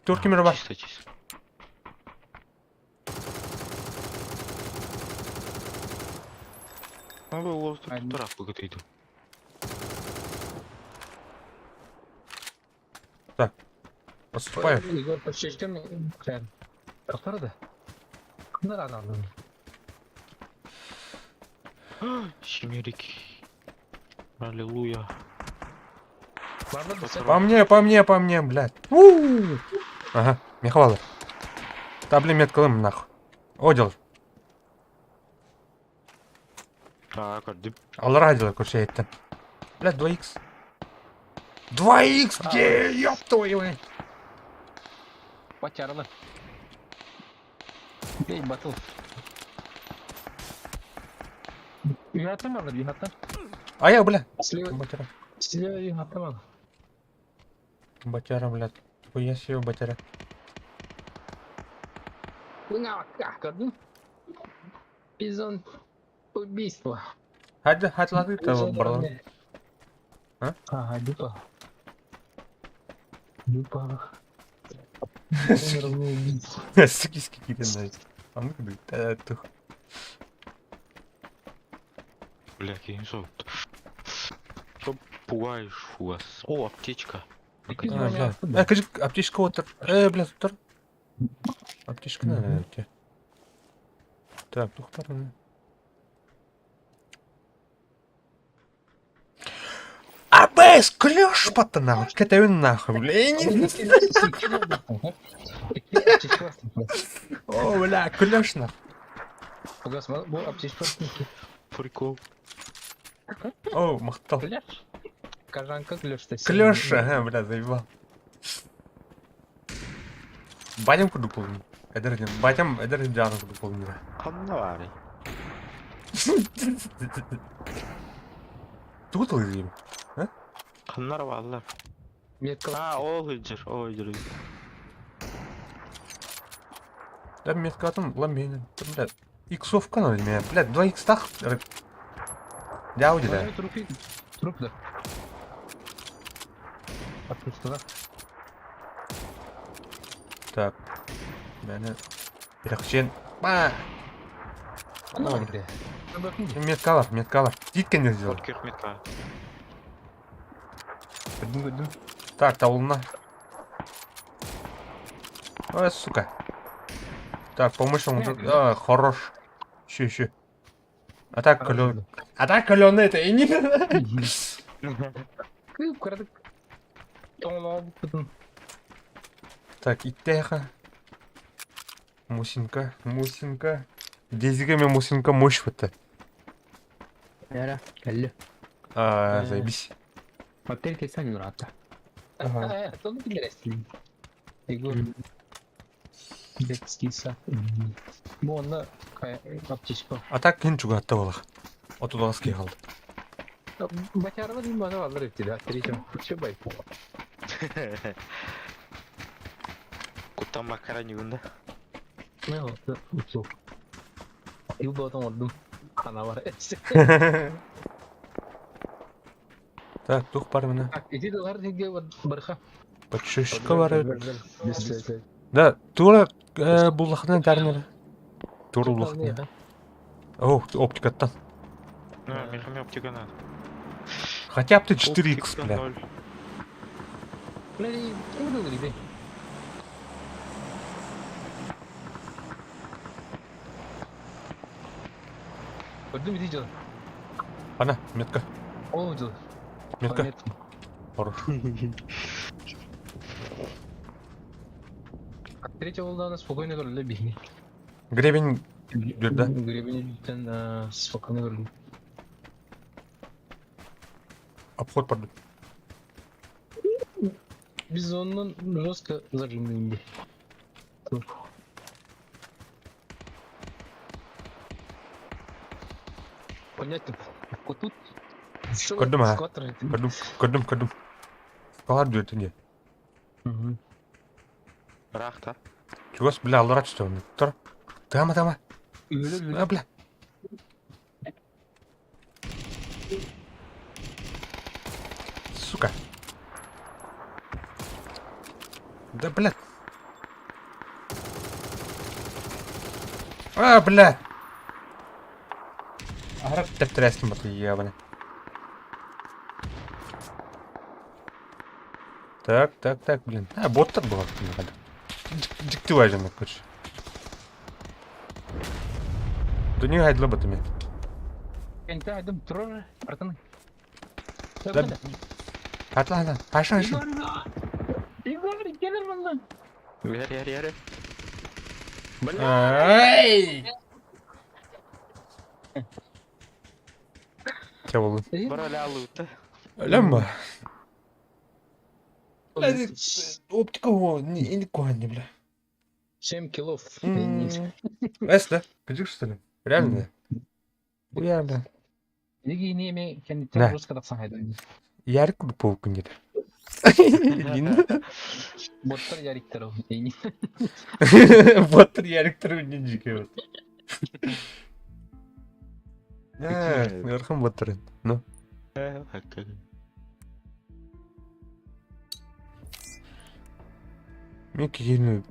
Тур кимер бар. Чисто, чисто. Abi o taraf bu kötüydü. Отступаю. Егор, почти ждем. Тоқтар да. Кімдер аралды? Семерик. Аллилуйя. Барлық бір По мне, по мне, по мне, блядь. У! Ага, Михайлов. Табли меткалым нахуй. Одел. А, көрдүм. Аллара дела көрсөйттен. Блядь, 2х. 2х, где, ёб твою мать. Батяралы. Эй, батыл. Үйаттан бар, үйаттан. А я, бля. Слева, Батяра. слева үйаттан бар. Батяра, блядь. Хуя себе, батяра. На, көрдің? Бизон убийство. Hadi, hadi lan tamam баралар. А? Ага, дюпа. Дюпа. Бизон равно убийство. Суки, киде найт. Аны киде. Тух. Бля, кейин соғыпты. Что пугаешь у вас? О, аптечка. А, бля. Э, кажи, аптечка отыр. Э, бля, тұр. Аптечка на өте. Так, тух бар. АБС, клеш пата нахуй. Кетевин нахуй, бля. О, бля, клеш нахуй. Пугас, бу аптечка Прикол. О, махтал. Клеш. Кожанка клеш. Клеш, ага, бля, заебал. Батям курдук буоллум. Эдэр дьон. Батям эдэр дьааны курдук буоллум. Ханна баарый? Тугу тылыйым? Ханнар бааллар? Метка. А, ол сылдьар, ол сылдьар. Да меткатын ла мені. Бля, иксовка надо меня. Бля, 2 икстах. Дяуди, да. Труп, труп, да. Отпустила. Так. Мені. Ирахчен. Ба! Ну, где? Меткалар, меткалар. Титкен не сделал. Вот көх метка. Так, таулна. Ой, сука. Так, помощь ему. А, хорош. Еще, еще. А так кален. А так кален это и не. Так, иттеха. Мусинка, Мусинка. Дезигами Мусинка мощь вот Яра, кэллэ. А, заебись. Отель кэлсэн юраата. Ага. Егор. Детский сад. Бу онно аптечка. А так кин чугатта болах. Отудаас кихал. Батярова дин бана алыр эптиде. Третьем. Че бай. Куттан макара нюгунда. Не вот. Ил ботон ордум. Хана бар. Так, тух бар мына. Так, иди доллар деге барха. Подшишка бар. Да, тура буллахынан тәрнер. Тура буллахынан. О, оптикаттан. Ну, мехами оптика надо. Хотя бы ты 4х, Оптика бля. ноль. Бля, ким доллар иди? Ордум иди жол. Ана, метка. Ол жол. Метка. Хорош. Третьего волна спокойно көрүлө бихни. Гребень да? Гребень спокойно көрүлө. Обход пардон. Биз онун жестко зажимдым. Понятно. Тут Көрдүм, а? Көрдүм, көрдүм, көрдүм. Калар дүртүнде. Рахта. Чугас, бля, аллара түстө. Тур. Тама, тама. А, бля. Сука. Да, бля. А, бля. Арап тәптірәсін баты, ебаный. Так, так, так, блин. А, боттар была. Дикти важно, короче. Да не гайдла батами. Да. Атла, атла. Паша, паша. Егор, келер мындан. Яр, яр, яр. Ай! Че болду? Бараля лута. Лямба. Оптика го, не кухня, бля. 7 килов. Эс, да? Кыжык, что ли? Реально? Я, бля. Неге неме Да. кенеттен жестко тапсан хайдан. Ярик курдук болуп күн Боттар яриктер. Боттар ярик туруп не жеке вот. Ырхым боттар. Ну. Мен кигин.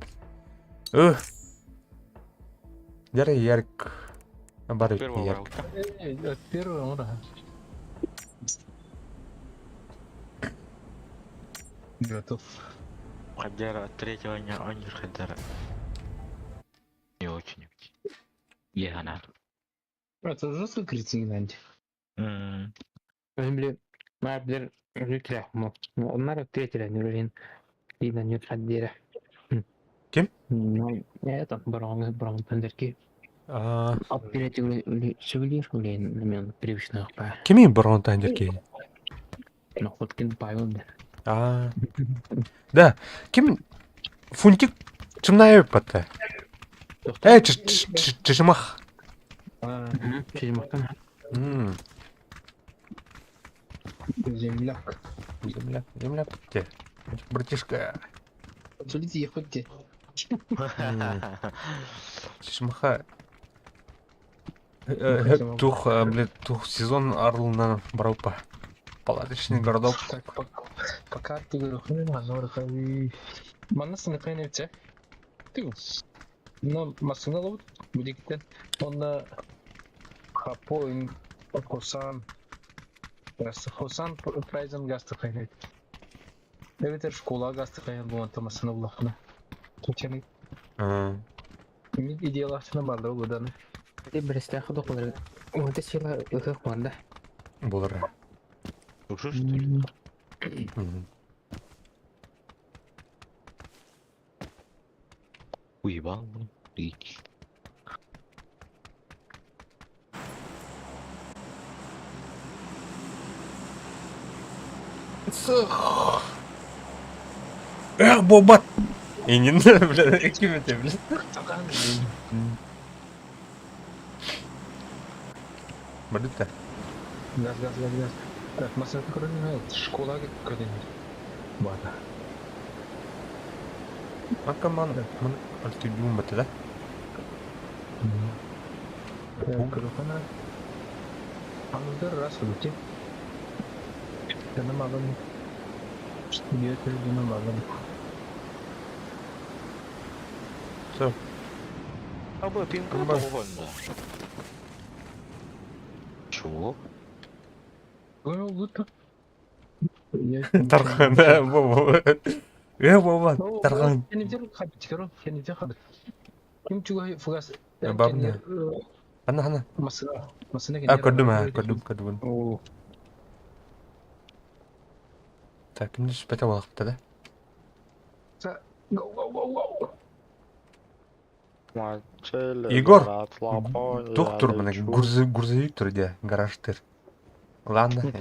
Эх. Яра ярик. Бар Первого ярик. раута. Первый ура. Готов. Хадяра от третьего не он Хадяра. Не очень. Я она. Это жестко критик, Анди. Били, маар билер нүтрэ Оннар третье нүрин. Лина нүтрэ дира. Ким? Ну, это барон барон пендерки. А, Сөбүлүүр үлээн мен привычный баар. Кимий баронтан деркей? Находкин Павел да. А. Да, ким Фунтик чымнаев батта. Э, чычымах. Чычымахтан. Земляк. Земляк, земляк где? Братишка. Смотрите, ехать где. Чычымаха. Тух, блядь, тух сезон Арлна Барупа. Палаточный городок. Так, по карте говорю, Манна сыныкайын эбитсе. Тыгыл. Но массыына лобут билигиттен. Онно Хапо Хосан Хосан Прайзен гастыкайын эбит. Эбэтэр школа гастыкайын буонта массыына буллахына. Тучаны мин идеялаахтына бааллар улуданы. Бэрэстээх докулар. Уонта сила ыһыах барда. Болар. Уже что ли? Уебал, блин. Эх, бобат! И не надо, бля, какими ты, бля. Бардыта. Газ, газ, газ, газ. Так, массыына көрүнүн школа көрүнүн. Бата. Акаман, ман альтидюм бата, да? Көрөхөнө. Аңыздар рас өте. Жаным алым. Диетер жаным алым. Все. А бы пинка Ба. да. Чего? Понял, Тархан, да, Вова. Э, Вова, Тархан. Кеневдер хабит, кеневдер хабит. Ким чуга фугас. Бабна. Ана, ана. Масына, масына А, көрдүм, а, көрдүм, көрдүм. О. Так, кимди сүпәтә вакытта, да? Go, go, go, go. Егор, Доктор, мына грузовик тур де, гараж тыр. Ладно.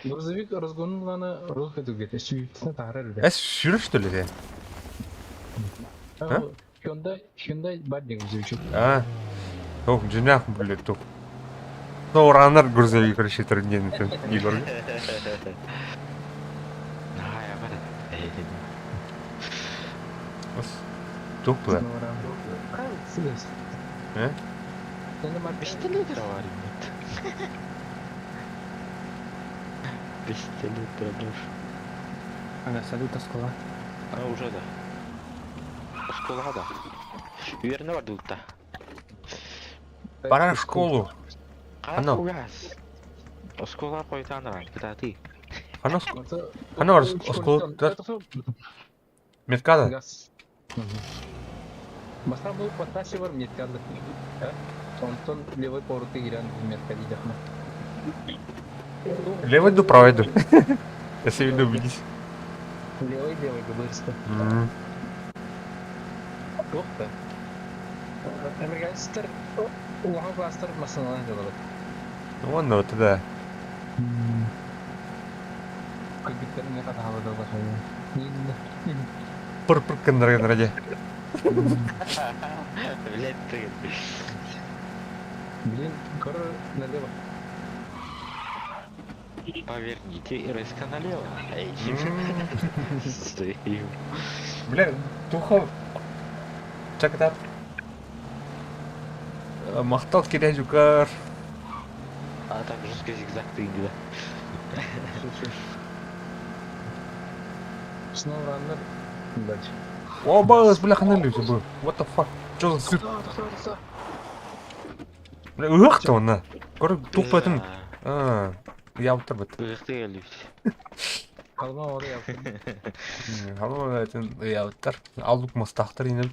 Грузовик разгонланы рух этүгет, сүйүтүнө таарар эле. Э, сүйрө что ли, де? А? Hyundai, Hyundai бар деген грузовичок. А. Ох, жинах, блядь, тух. Ну, раннер грузовик, короче, тур ден, Егор. Тух, бля. Э? Пистолет говорит. Пистолет нож. Ага, саду тоскола. А уже да. Школа да. Верно вардулта. Пора в школу. Ано. Школа койтан куда ты? Ано, Ано, школа. Меткада? Газ. Баста был по трассе бар меткада. Онтон левый поворотты кирен метка дейді. Левый иду, правый иду. Если видно, убедись. Левый, левый, говорится. Тоқта. Американецтер улахан класстар масыналан жалабыт. Ну, ладно, вот да. Кыргыттар не катаалады. Пыр-пыр кындырган ради. Блядь, ты. Блин, кор налево. Поверните и резко налево. Эй, стой. Бля, тухо. Чакатап. Махтал киря жукар. А там жесткий зигзаг ты да. SnowRunner. Дальше. О, бас, бля, ханали был. What the fuck? Что за сыр? Бля, ых ты он, на. Кор, тух поэтому. А, я вот бит. Ых ты, лифт. Kalma oraya yaptım. Халма это я вот алдык мастахтар инел.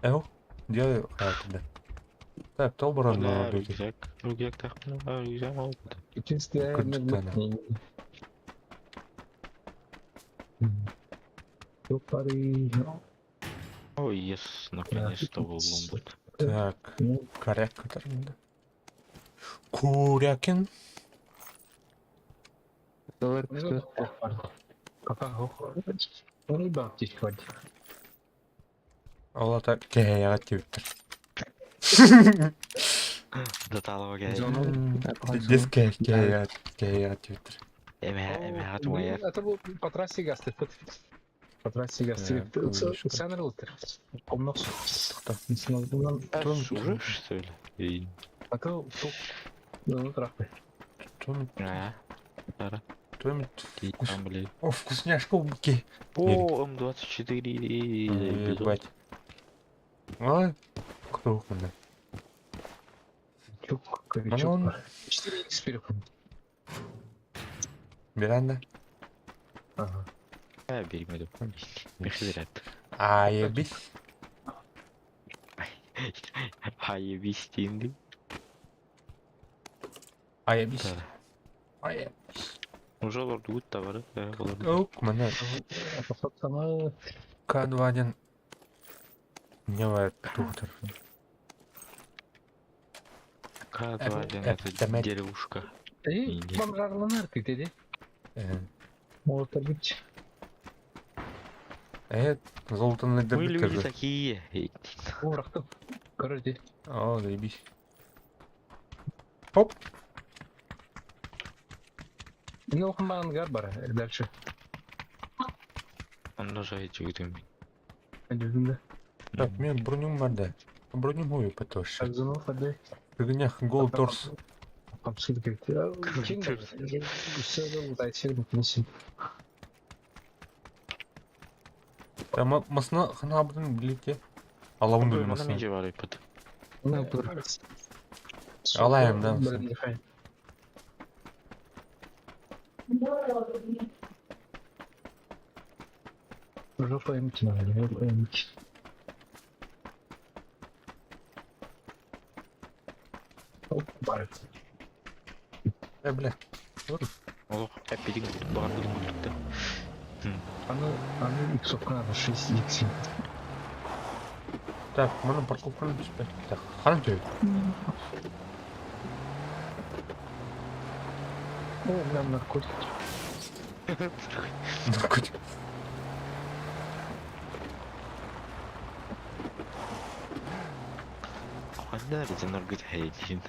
Эо, дия хаятында. Так, тол баран Бля, на рюкзак. Рюкзак так, ну, рюкзак мол. Единственное, Кырдыктана. Yok bari. Ой, ес, наконец-то был будет. Так, коряк кытарында. Курякин. Оны баптичка бар. Ол ата кэһэйэҕэ тиэбиттэр. Даталова кэһэй. Дес кэһэйэҕэ кэһэйэҕэ тиэбиттэр. Эмэһэ эмэһэ туойар. Это был по трассе газ По трассе газ Сэнер ылтыр. Комнок. Служишь, что ли? А то тут ну трахты. А, Вкус... там, блин. О, вкусняшка убки. О, М24. Ебать. Ой, кто ухмыльный. Чук, Манон. 4 х переход. Миранда. Ага. Я берем Мехзрят. А, ебись. А ебись тинди. А ебись. А ебись. Уже лорд гуд товары. Ок, мана. К2 Не тухтар. К2 это деревушка. Эй, вам жарланар ты деди. Может быть. Золото на Мы люди такие. О, Короче. О, заебись. Оп. Ну, ангар бар дальше. Он даже эти выдумит. Так, мен броню бар да. Броню мою потоше. Так, зонов отдай. Фигнях гол торс. Там масна ханабдын билите. Алауын дүл масна. Алайым да. Жопа МК надо, жопа МК. Э, бля. Ох, опять бардыл да. Аны, аны иксовка надо 6 икс. Так, можно парковку спать. Так, хан тебе. О, у меня наркотики. Наркотик. Ханна ведь наркотик хейдин.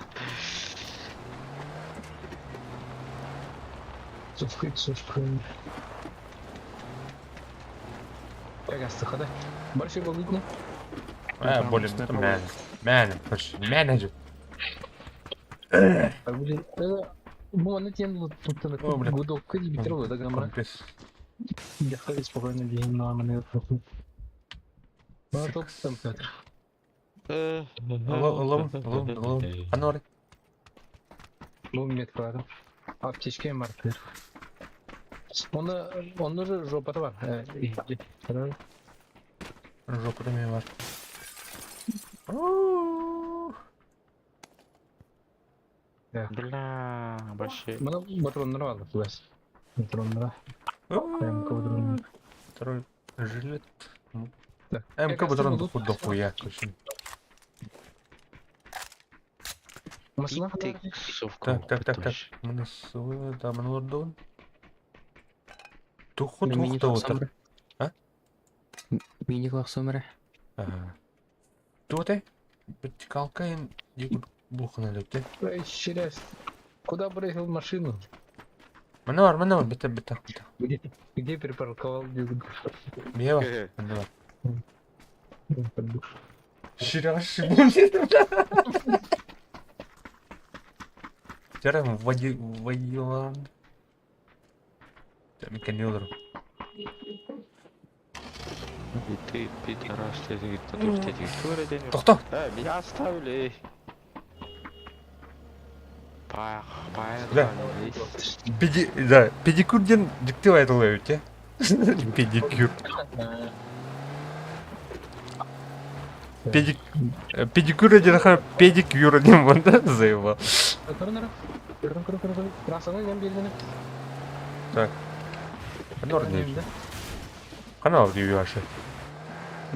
Совка, иксовка. Как астыха, да? Больше был видно? А, более мен. Мен, менеджер. Бу аны тем тут гудок битер да гамра. Я спокойно день на мне. Ну тут там Петр. Лом, лом, лом. Анор. Бу метка. Аптечка маркер. Оны, оны же жопада бар. Жопада мен бар. Бля, вообще. Мына патроннар бар, плюс. Патроннар. МК патрон. Второй жилет. МК патрон дохуй дохуя, точно. Так, так, так, так. Мына суы, да, мына лордон. Туху тухта отыр. А? Мини клаксомера. Ага. Туоте? Вертикалка дикут бухана лепте. Эй, через. Куда бросил машину? Мана бар, мана бар, бите, бите, бите. Где, где припарковал дикут? Бева, мана бар. Шираш шибун. Вчера вводи, вводила. Меканилдер. И ты, пидорас, ты, ты, ты, ты, Тохто! Меня оставили. Пах, Да. Педи, да, педикюр ден диктив айтылы өте. Педикюр. Педик... Педикюр ден ха педикюр ден ванда заебал. Так. Норн Канал дию ашы.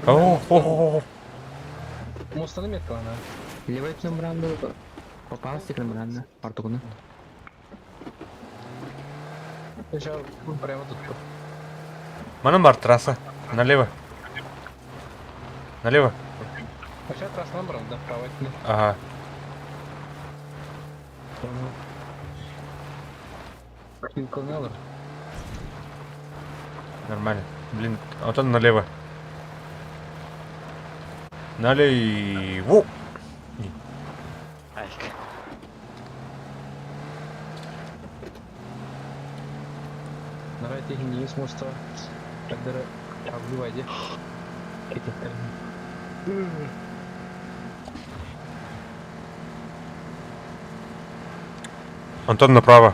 О, хо хо хо. Муостаны меткалана. Левый номеран был. Попал стекло да? Ортогуна. Сейчас прямо тут. Манан бар трасса. Налево. Налево. А сейчас трасса набрал, да, право. Ага. Нормально. Блин, а вот он налево. Налево. Айк. Давайте не сможет. Тогда обливайте. Антон направо.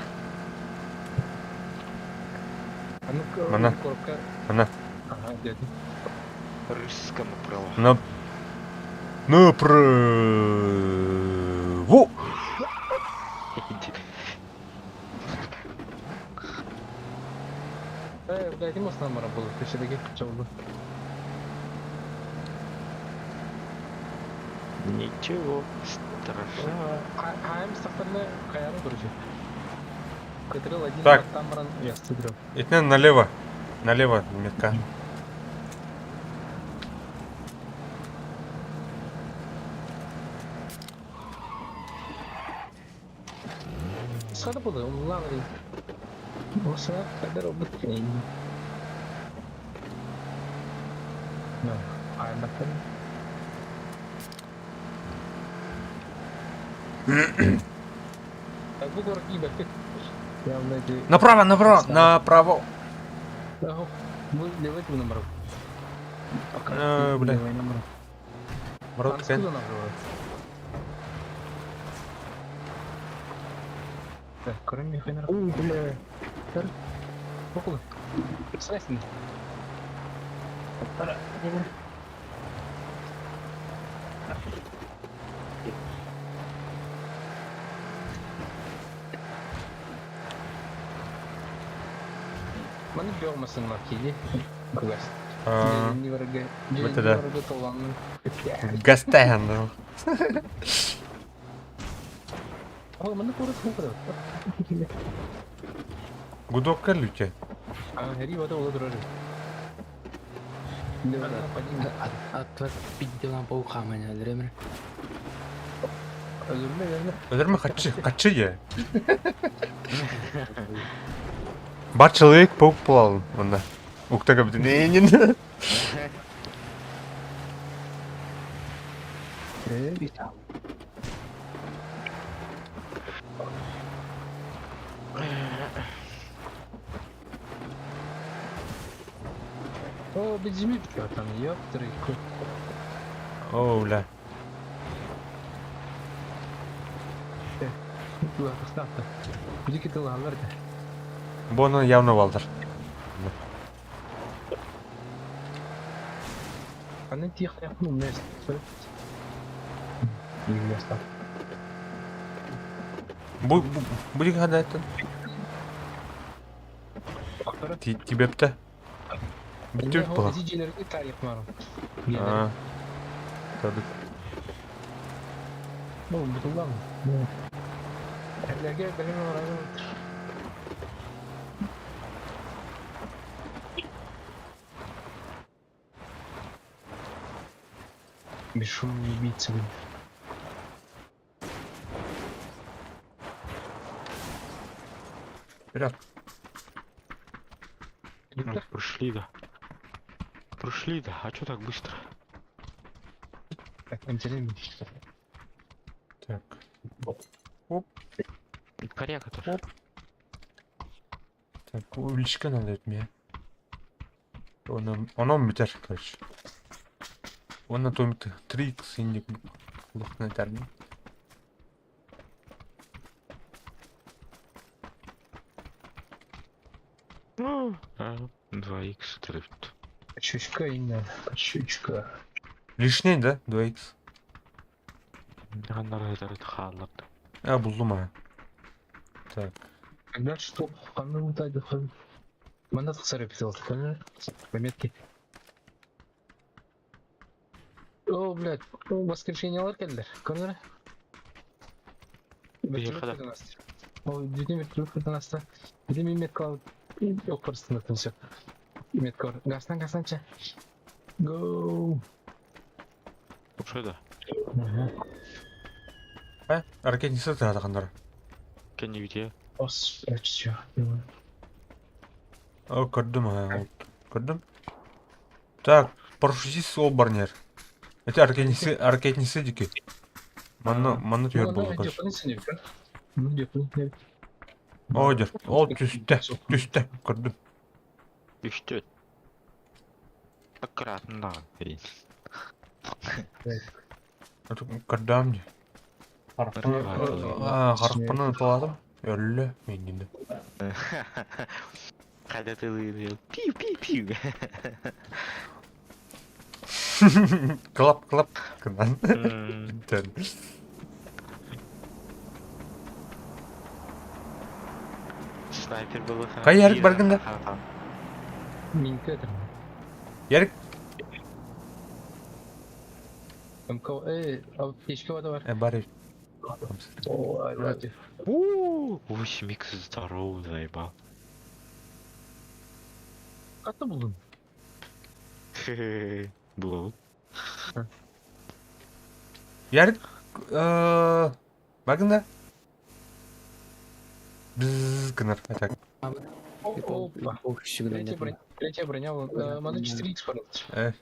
А ну-ка, Мана. коробка. Мана. Ага, где ты? Рыска направо. На... Направо. Блядь, и мост номера был, ты все-таки хотел бы. Ничего страшного. Хаем стахтарны каяры короче. Кытрыл один Так. тамран я сыграл. Итнен налево. Налево, метка. Сада было, он лаври. Муса кадр обыткней. Да, а на Так, бугор ибо. Явно эти... Направо, направо, направо. Вы левый номер. Пока. Бля. Левый номер. Морот Откуда ткань. нам было? Так, кроме хрена. У, бля. Около. Слайсин. Маны бёрмасын маркиди. Кугас. А, Не врага. Вот это да. Не врага талант. Гастен. О, маны куры куры. Гудок лютя. А, Рио это улы дорожи. От пидела по ухам, а время. Öldürme kaçı, kaçı ye. Бар человек паук плавал онда. Уктага бит. Не, не, не. О, бензин там, ёптры. О, бля. Где алар да. Боны явно балдар. Аны тих ну мест. Место. Бу бу бу хада это. Тибепте. Бүтүп була. Тарих мару. А. Таdı. Ну, бутылдан. Әлләгә белем орагы. Бесшумный убийца, блин. Вперед. Ну, Прошли, да. Прошли, да. А чё так быстро? Так, интересно. Так. Коряка тоже. Оп. Так, увеличка надо мне. Он он битер, короче. Он на том 3 х индик лохна термин. Ну, а, 2х дрифт. Чучка именно. Чучка. Лишний, да? 2х. Хаалларда. А, булдум а. Так. Когда что? Ханны утайды хан. Манда тахсар эпизод, понял? Пометки. О, блядь, воскрешениелар кэллэр. Көрдөрө. Вертолет Приехали. көтөн аста. Ол бүтүн вертолет көтөн аста. Били мин метка алып окпарыстын все. Метка бар. Газтан газтан ча. Go. Ушел да. Э, ракетница тыратаханнар. Кенни где? Ос, все. О, көрдүм, а, көрдүм. Так, парашютист ол барнер. Это ракетницы, ракетницы дики. Манна, манна түһэр буолла короче. О, дер. Ол түстэ, түстэ, көрдүм. Үстүт. Аккуратно да. Көрдөм дии. Харахпынан ыталаатым. Өллө миигин. Хайда тылы пиу пиу пиу. Клап клап гынан. Тэн. Снайпер было. Кай ярик баргын да? Минка это. Ярик. МК, эй, аптечка вода бар. Э, бар. О, ай, 8 икс здоровый заебал. Катта булдun? Было. Ярик. Э, баргын да? Бзз гынар. Так. Опа. Третья броня. Третья броня. Мана 4х пожалуйста. Э,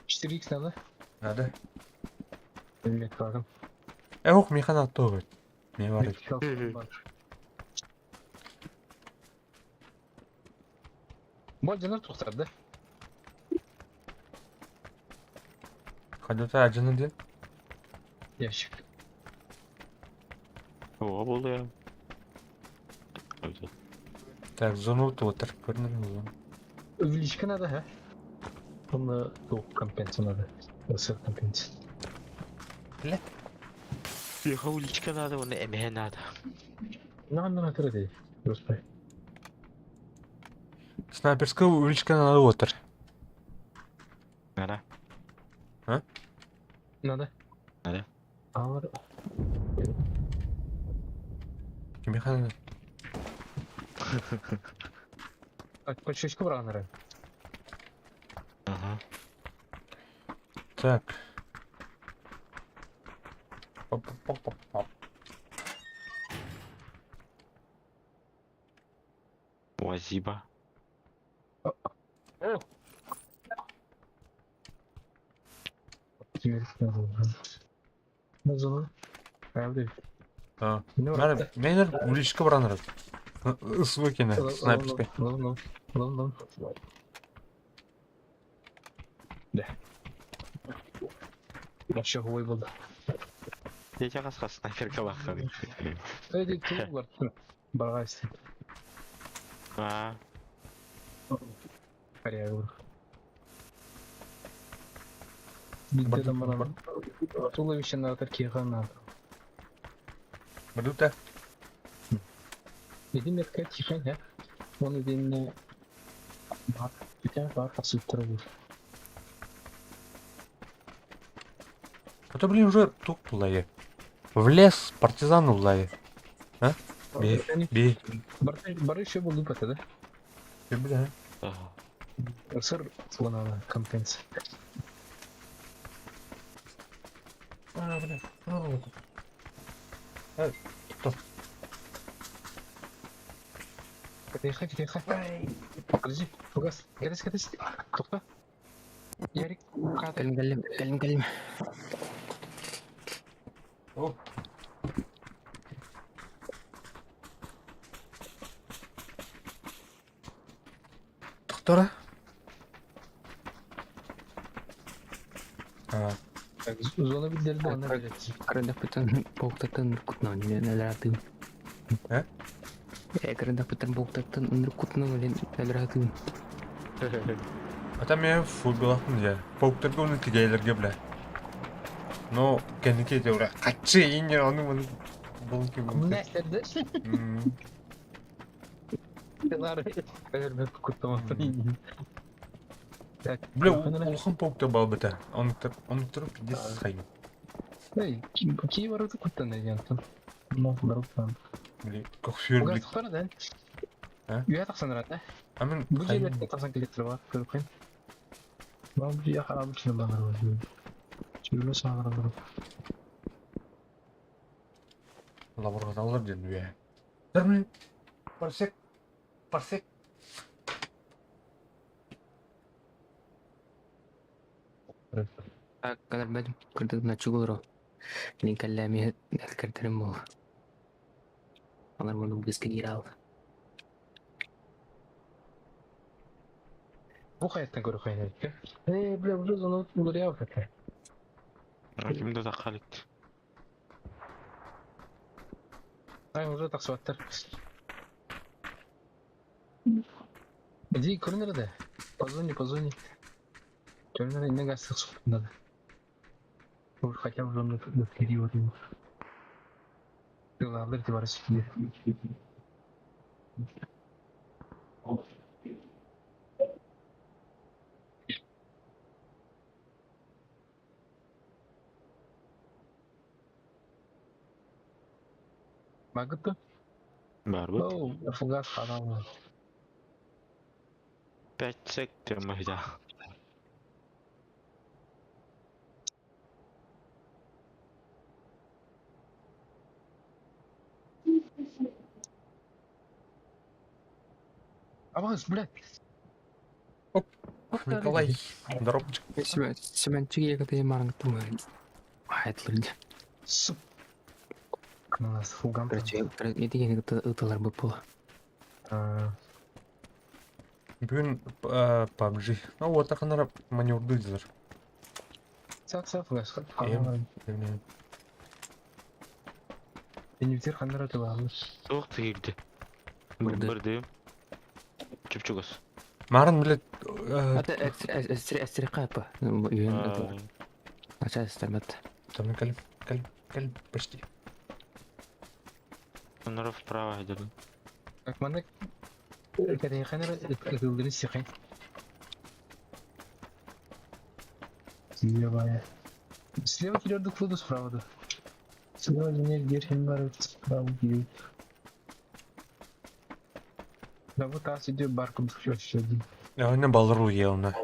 4х надо? надо. Метка алым. Э, ох, механа аттоо. Мен бар. Бол жанар тухтар да? Хадата ажаны ден. Ящик. О, было я. Так, зону отыр. Көрдүң зону. Увеличка надо, ха? Онно топ компенсия надо. СР компенсия. Ехал уличка надо, он МГ надо. На, на, на, ты, Господи. Снайперская увеличка надо отыр. Надо. А? Надо. Надо. Алар. Механа. Почечку бранера. Ага. Так. Оп-оп-оп-оп. Спасибо. О! Правда? А. Менер уличка бранер. Свыкина, снайперская. Ловно, ловно. Да. Вообще голый был. Я тебя раз снайперка лахали. Эти тулар. Баргайся. А. Корягу. Бидде маран. Туловище на такие надо. Бардута. Иди метка тихо, не? Он иди на бар. Хотя бар посутра А то, блин, уже тук улайы. В лес партизан улайы. А? Би, би. Бар, бар еще буду пота, да? Би, бля. Сыр слона компенс. А, бля. А, кто? Тихо, тихо. Подожди, фугас. Катись, катись. Тухта. Ярик, ката. Кэлим, кэлим, кэлим, кэлим. О. Доктора? А, Зона билдерди, она билет. Кырдапытын боктатын кутнан нэлэратын. Э? Э, кырдапытын боктатын кутнан нэлэратын. А там я футболатын я. Пауктарга оны тигейлерге бля. Но кенеке де ура. Качы инер оны маны болки болки. Нәсләрдә. Лар. Кутаматын. Так, Бля, көрүөххүн эрэ. улахан пауктар баалбыта. Оннуктар, оннуктары пиздец хайым. Эй, кии барыта куттан диэн. Ну, барыттан. Били, көхсүөр Угас били. тохтор да. А? Үө тахсан эрэ. А мин Бу хайым. дьиэлэртэн тахсан кэлиэхтэрэ баар, көрүөххүн. Баа бу дьиэ хараабыт синэ баалар бар. Сүрүнэ сааҕыралар. Лабырҕаталлар диэн үө. Дэр Парсек, парсек. Кэлэрбэтим кырдык начугулро. Мин кэллээми кэрдэрим буол. Алар буолу быска киирал. Бу хайаттан көрө хайнарыкка. Э, бля, уже зону уларыйа бакка. Ким да таххалык. Ай, уже тахсыбаттар. Иди, көрүнэр да. По зоне, по зоне. Көрүнэр инне газ надо. Уж хотя бы зону вот его. Тылалар ти барыс. Магыты? Бар бу. Оу, фугас харал. 5 сек тема да. Аванс, блядь. Оп, Николай, здоровчик. Семенчик еготы марангтум. Хайтлыр. Суп. На нас фугам. Короче, итигени ыталар бу була. Бүгүн PUBG. Ну вот акынара маневрды дилер. Сак сак фугас. Эм. Билмейм. Инвитер ханнара тылалар. Туох тигилди. Бырды. Бырды. Чүпчүгөс. Марын билет Ата эстер эстер капа. Үйен ача эстермет. Там калим, калим, калим, почти. Онор вправо идет. Так маны кәтәй ханнара ытылдырын сихай. Слева. Слева килерді клуду справа да. Слева не герхен бар справа килер. Да вот тас идет бар кудук еще один. Я не балру ел на.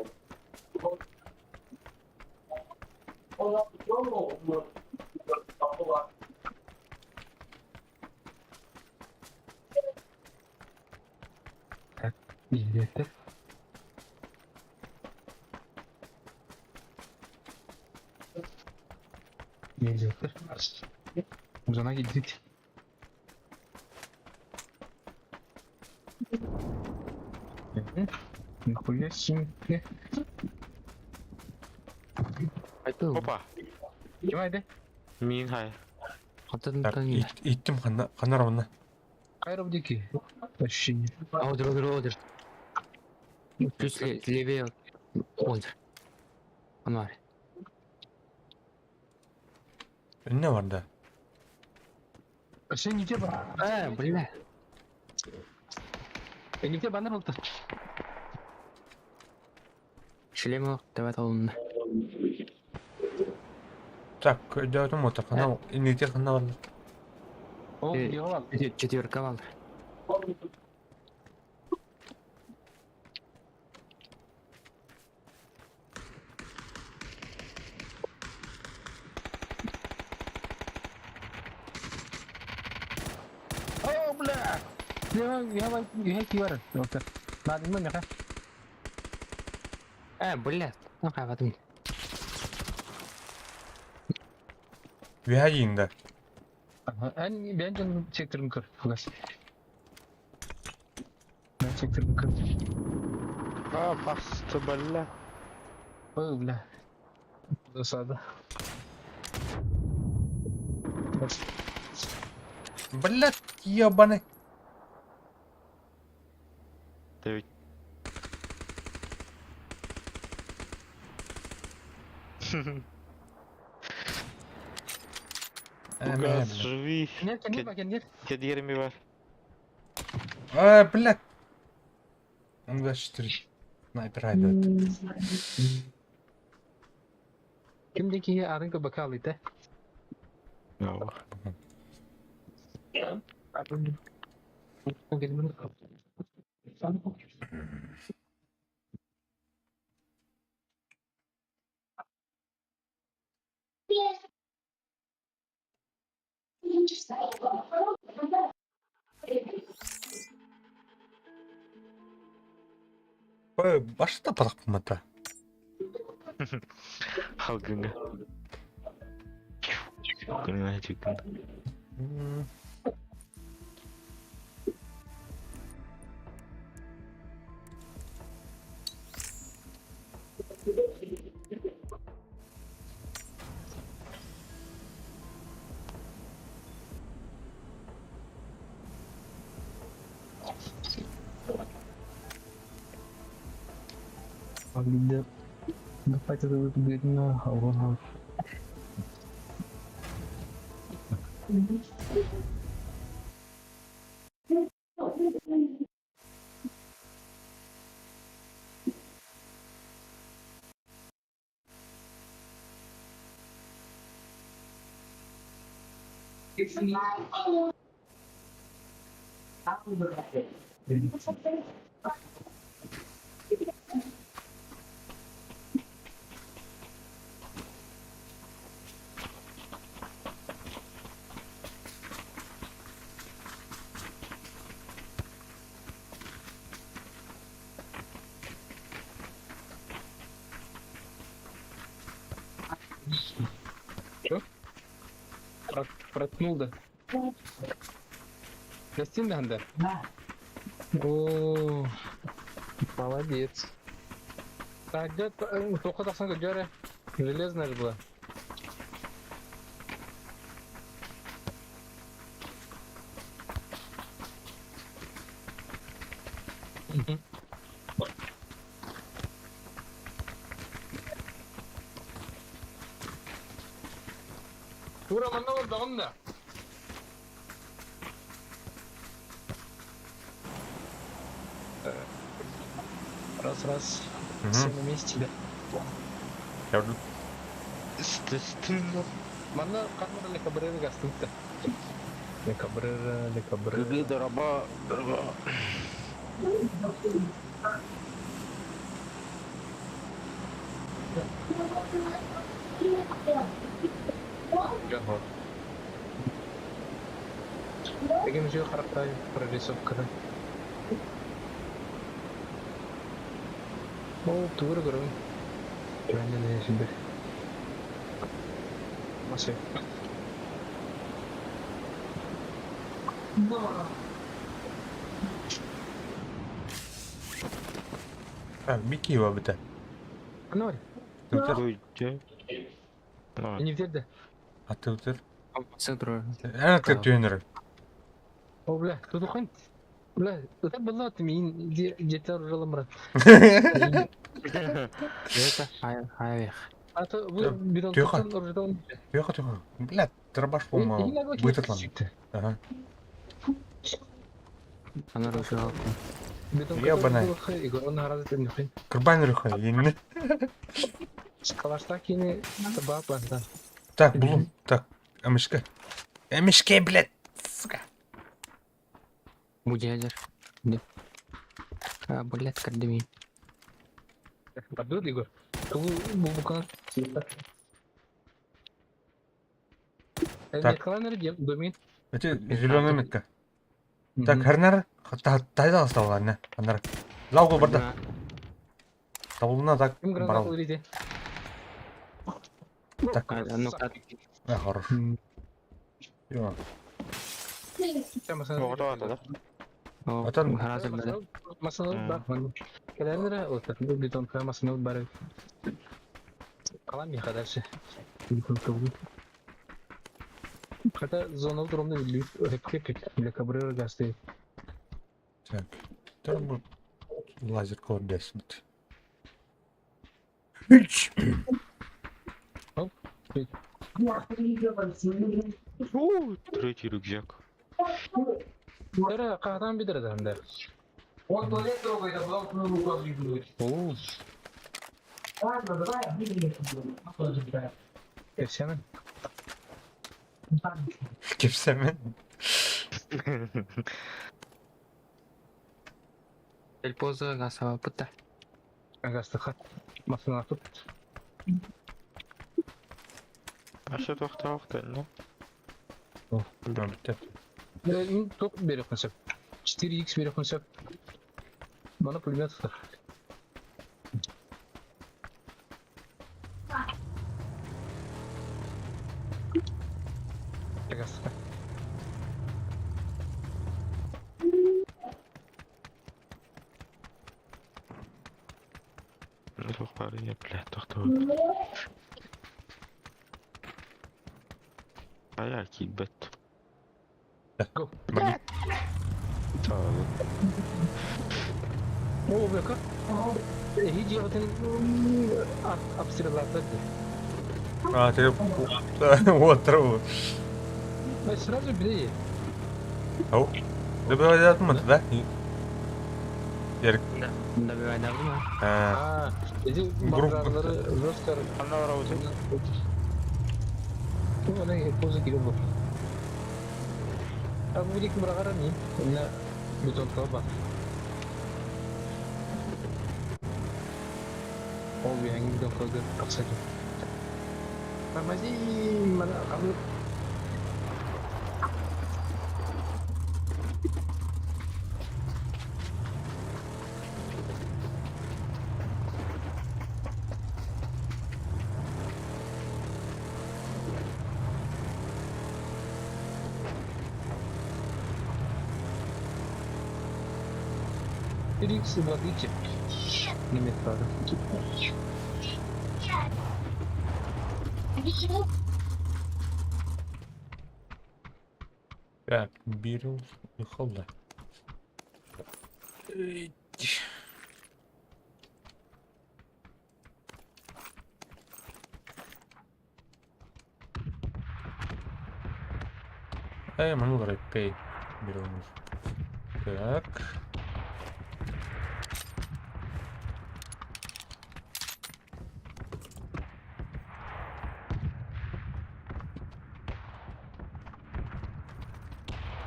Билетер. Билетер. Uzana gittik. Нихуя себе. Айтыл. Опа. Ким айды? Мин хай. Атын Так, таңы. иттим ханна, ханнар онна. Кайра дикий. Ощущение. Одер, одер, одер. Плюс левее одер. Анвар. Не бар да. Ощущение где бар? Э, бля. Где баннер oldu? Шлема давай алын. Так, дәтім ота ханна, иннитер ханна бар. О, Э, йола. Четверка вал. О, бля. Я я я кивар. Доктор. Надо мы меха. Э, бля. Ну кайватым. Вяйин да. Эн ben canım çektirdim kır. Fugas. Ben çektirdim kır. А, басты бля. О, бля. Засада. Блядь, ебаный. Ты ведь. Угас, живи. Нет, нет, нет, нет. Кедерми бар. А, блядь. М24. Снайпер айдат. Ким да киһи арын бакалыйда. Башта парахпымата. Халгыҥа. Күнү чүкүн. Чё? Проткнул, да? Гостиная, да? О, молодец. Так, где только тахсан көрдөрө. Железная же была. Мгм. Тура манна олордоҕун да. Раз, раз. Все на месте, да. Манна камера Ле Кабрера гастынта. Ле Кабрера, Ле Кабрера. Гыгы дороба, дороба. Деген жүйе қарақтай прорисовкада. Ол түгір көрін. Түгенде не şimdi. Nasıl? Микки его бita. Ноль. Ты Не взяли. А ты утер? Центр. Ана ты тюнер. О, бля, тут ухань. Бля, это было ты меня где-то ржала Это хайвех. А то вы бетон Тихо. ржал. Тихо, тихо. Бля, дробаш по-моему. Бытатлан. Ага. Она рушила. Бетон Ебаная. Курбан рюха, инны. Калаштакини табак да. Так, булум. Так, амишка. Амишке, блядь, сука. Будядер. Да. А, блядь, кардеми. Подбил Егор. Бубукан. Так. Это зеленая метка. Так, харнар, тайда осталась, не? Анар. Лаугу барда. Табулна так барал. Так. Ну как? А, хорош. Йо. Атан- Гораздо бля. Дальше. Хотя зона огромная для Кабрера гасты. Так. Там лазер код 10. Третий рюкзак. Эра, қағдан бедер адамдар. Он туалет трогает, а потом к нему руку облизывает. О, Ладно, давай, Кевсены? Кепсемен. Эльпоза гасава пыта. Агастаха. Машина тут. А что тохта ну? Топ берег концепт. 4х берег концепт. Мана пулемет. Агастаха. Ну, парень, блядь, тохта. А я кибет. Го. О, бля, как? Иди, вот обстрелата. А, ты... Вот, траву. Сразу бери. Ау. Добивай да? Ярик. Добивай давно. А, А, иди, бомжалары жестко. Она работает. Ну, она и поза кирилл. А будет брагара не, на бетон колба. Ол биһиги бетон колга тахсаки. Тормози, мана кабыл. Рикс владычи. На металле. Так, Бирил и Холда. Эй, манул репей. Бирил. Так.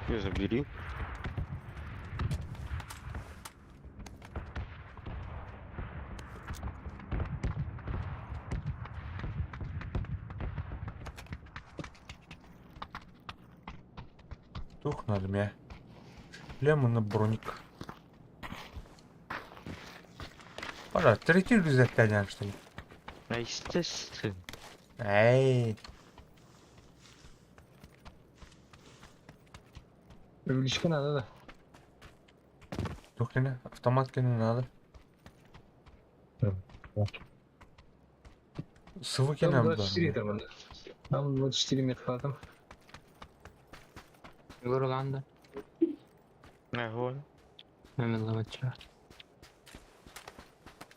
Я забери. Тух надо мне. Шлема на броник. Пора, третий рюкзак что ли? А естественно. Эй. Увеличка надо, да. Тух не, автомат не надо. Ссылки Там нам 24 там. Там 24 метра там. Горланда. Огонь. Мамиловича.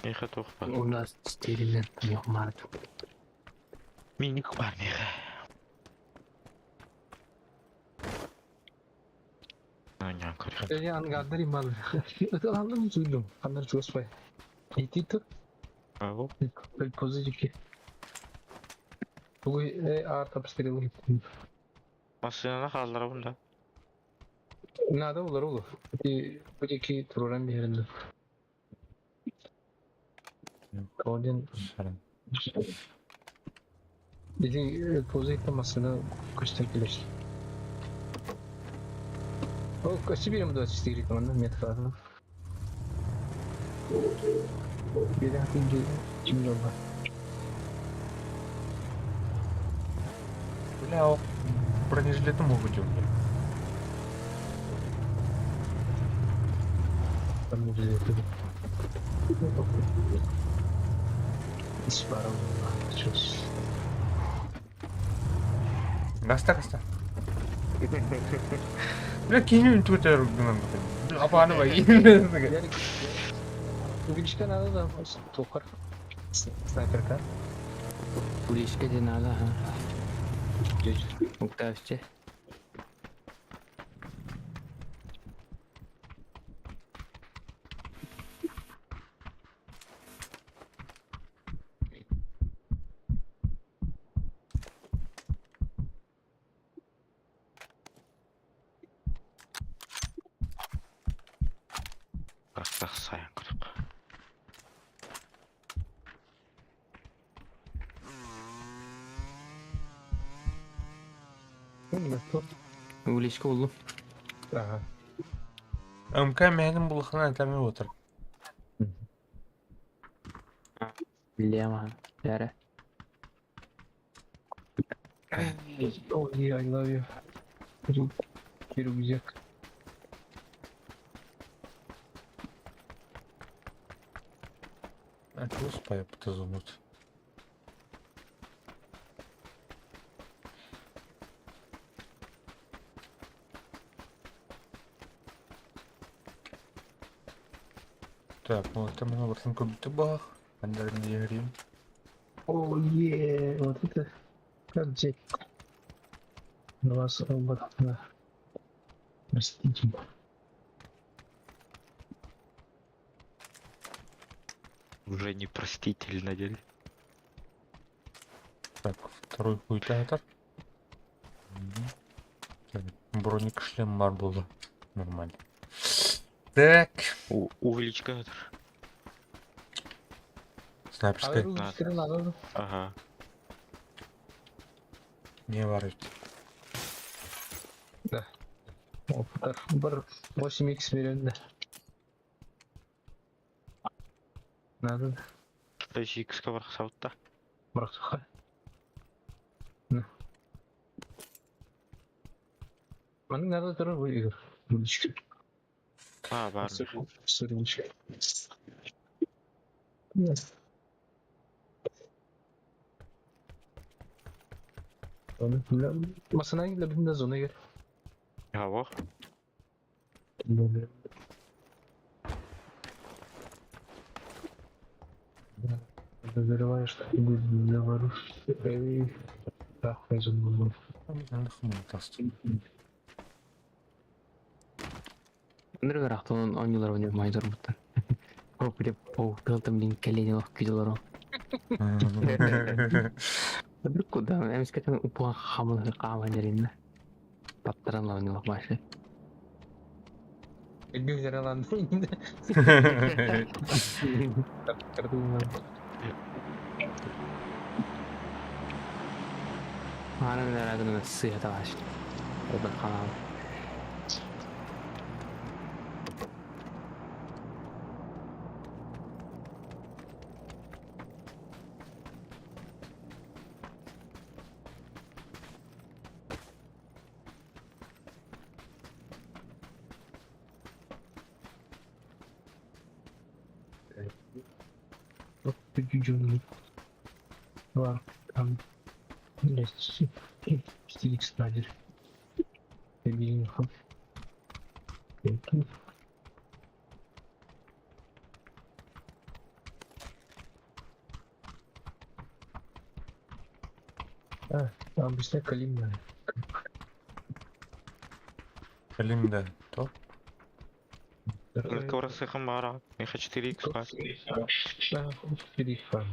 Я готов. У нас 4 метра, март. Миник пармиха. Я ангадри мал. Это алым зүлүм. Анар чуспай. Итит. Ау. Позитики. Бугу арт обстрел. Машинаны халдыра бunda. Надо olur olur. И будики туран берилди. Один Бизи позитив масына көстөрүлөр. О, көстү 24 команда метр. Бир хатынжы ким жолда. Бля, бронежилеты могут у меня. Бронежилеты. Испарал. Гаста, гаста. Бля, кинь твиттер. Апаны бай. Увеличка надо, да, тохар. Снайперка. Увеличка не надо, ага. Уктавче. Тах сайын курдук. Уличка буллум. Ага. МК мэһэнин булахына этэмэ отыр. Билиэм Бәрі. Oh yeah, I love you. Рюкзак. А чего птазунут? Так, ну это мы на компьютер бах. Андер О, е, вот это как взять? На вас робот на. Простите. Уже непростительно деле. Так, второй хуйтатор. Броник шлем марбула. Нормально. Так. Увеличка. Снайперская. Ага. Не варить. Да. Бар 8х берем Надо. 6х бар саутта. Барахтуха. Мне надо тоже выиграть. А, бар. Сорочка. Yes. Масана для зоны игр. Гаво. Подозреваю, что будет заварушки. Да, Ныргырахтон онюлар оню майдор буттан. О, бля, о, тылтым блин, колени лох күйділер. Бір куда, эмискетен упуан хамын қаман деринне. Таптаран ла онюлах башы. Гүзералан. Ана мен сыя табаш. Одан канал. Там 4х надер. А, там быстрее Калим. Калим, да. То? Только в бара. Меха 4х бар. Да, 4х.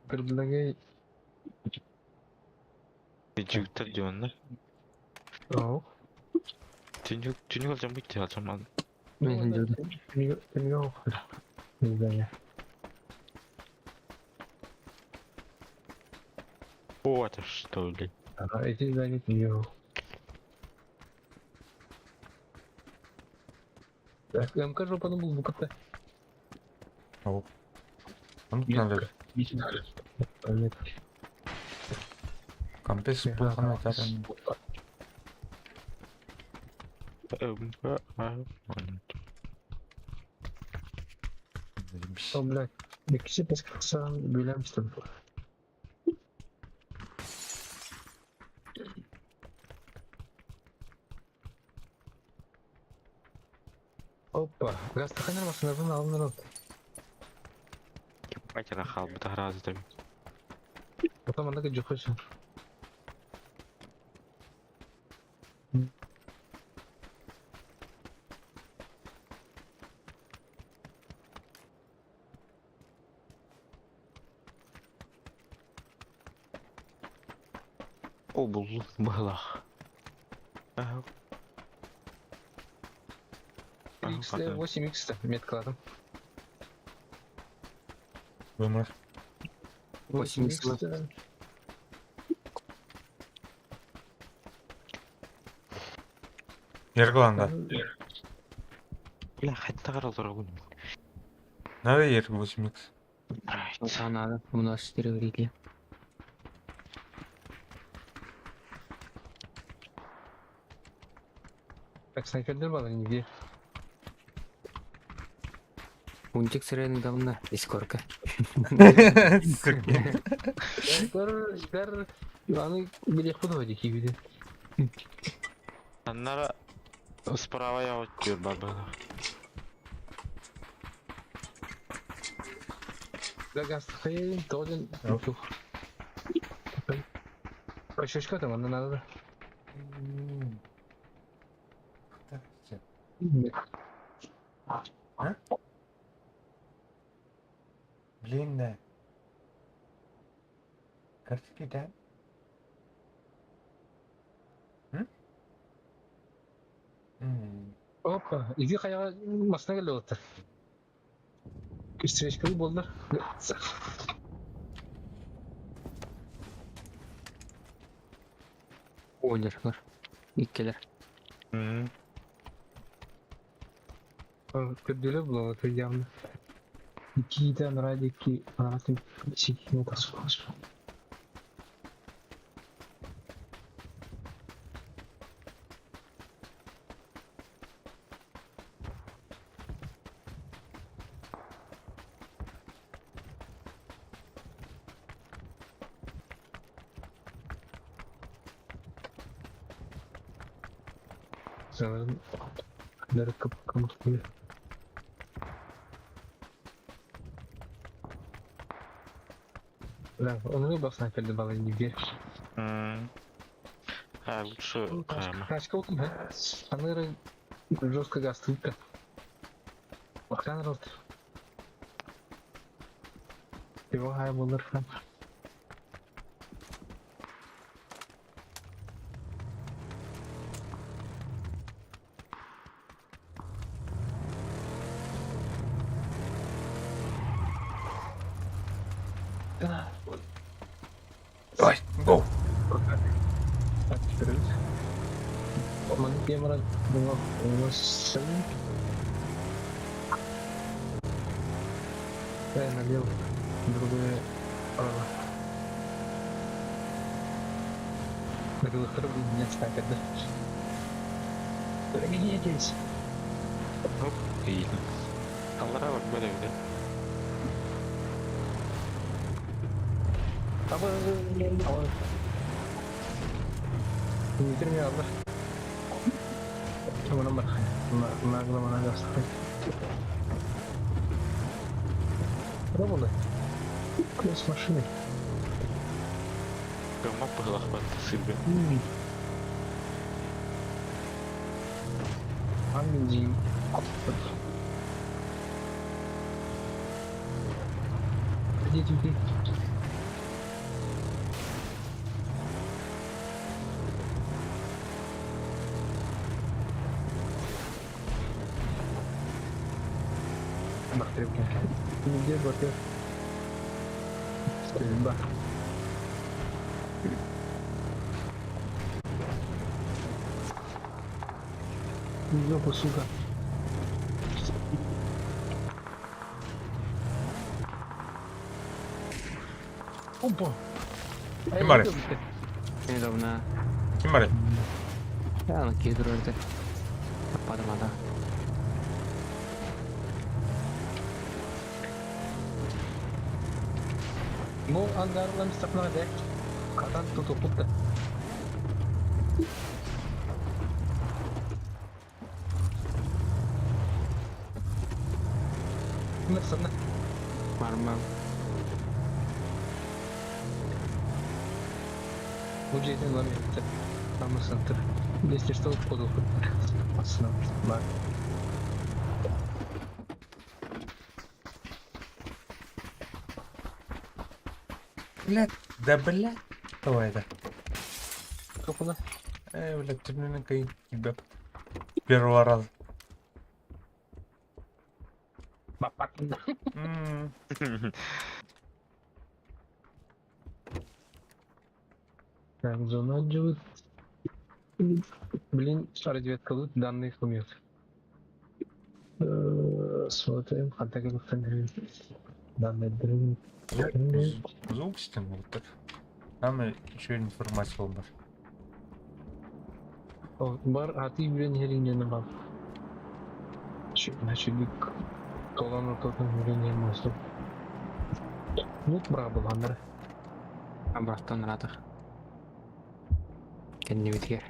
Предлагай. Жүктер дионна. О. Түнүк түнүк алжам бит алжаман. Мен жүрдüm. Не О, это что ли? Ага, эти здания не Так, МК жопа был ВКТ. О. Он надо. Компес плохо О, блядь. Ikisi peskalsan bilemiştim. Опа, газ таханер машинадан алыныр. Ебать, рахал, бу разы там. Потом анда жухыш. О, был была. Ага. X, 8X меткаладым. Вымыр. 8X. Ерглан да. Бля, хатта каралар огун. Надо ер 8X. Вот надо. У нас 4 врели. Так, снайпердер бар нигде. Унтик сырый недавно. И скорка. Суки. Бер, бер, аны билек буду дики биде. Аннара справа я вот тюр баба. Да газ хей, должен. Ощущка там, она надо. Блин, да. Картики, да? Опа, иди хаяга масына келе отыр. Встречка болды. Өлер бар. Иккелер. Көрдүлө було это явно. Никита, Радики, Араты, Сикин, Касукас. Оны басына келді бала неге. А, лучше прямо. Тачка утым, ха? Аныры жестко газ тыпка. Бактан рот. Его хай булыр хан. Да. Давай, go! Так, теперь. Маны темра было у нас Да, налево, другое право. Это нет снайпер, да? Дорогие. Оп, и. Аллара бар böyle bir de. Ama Yedirmiyor Allah. Tamam bak. Nagla bana göster. Куда было? С машиной. Гамма пыглахпат сырбы. А бензин. Иди, иди. Бахтревки. Нигде блокир. Стрельба. Жопу, сука. Опа! Ким бар? Недавно. Ким бар? Я на кидр өрді. Таппадым ада. Ну, ангарлам стакнады. Катан тутупутта. Nasıl? Барма. Bu ceyden var ya. Tamam santır. Если что, входу Aslında var. Блядь, да блядь. Давай это. Капыла. Эй, блядь, терминка тебя. Первого раза. Баппат. Так, зона отживут. Блин, разведка данных умеет. Смотрим, хантага данные. Звук систем вот Там еще информация бар. Бар аты билен херинен бар. Значит, толан ортотун билен мосту. Лут бра буландар. Абраттан ыраатах. Кэннибитигэр.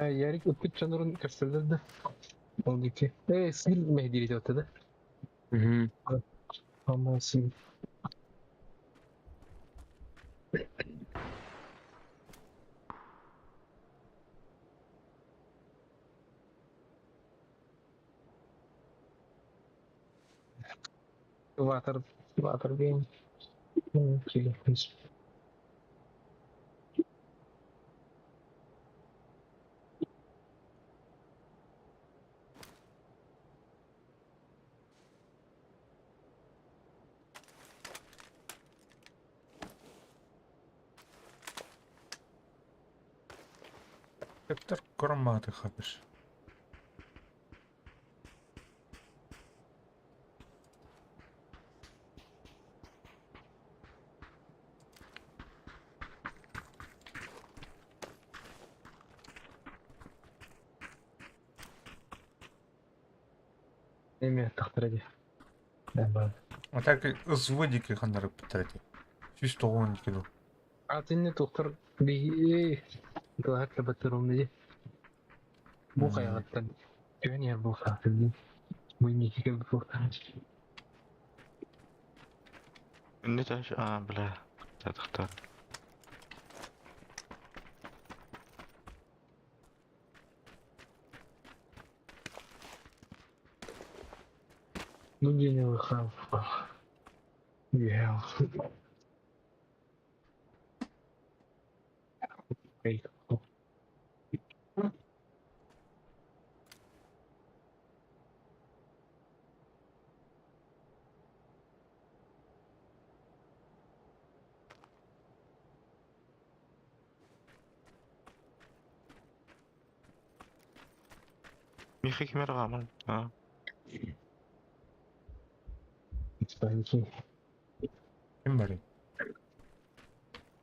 Да, Ярик ыппыт чонорун көрсөлдөр да. Ол дики. Сир мехдири да да. Ама сир. Ватер, ватер гейм. Сектор корматы хапыш. Эме тахтыради. А так зводики ханнары пытырати. Сүүс тоҕуон кило. Атынны тухтар би гылат лабатерумни. Бу хайаттан. Төн яр бу хатырды. Бу ники бу. Не таш, а, бля. Татахтар. Ну день выхал. Yeah. Михи кимер гаман. А. Ким барый?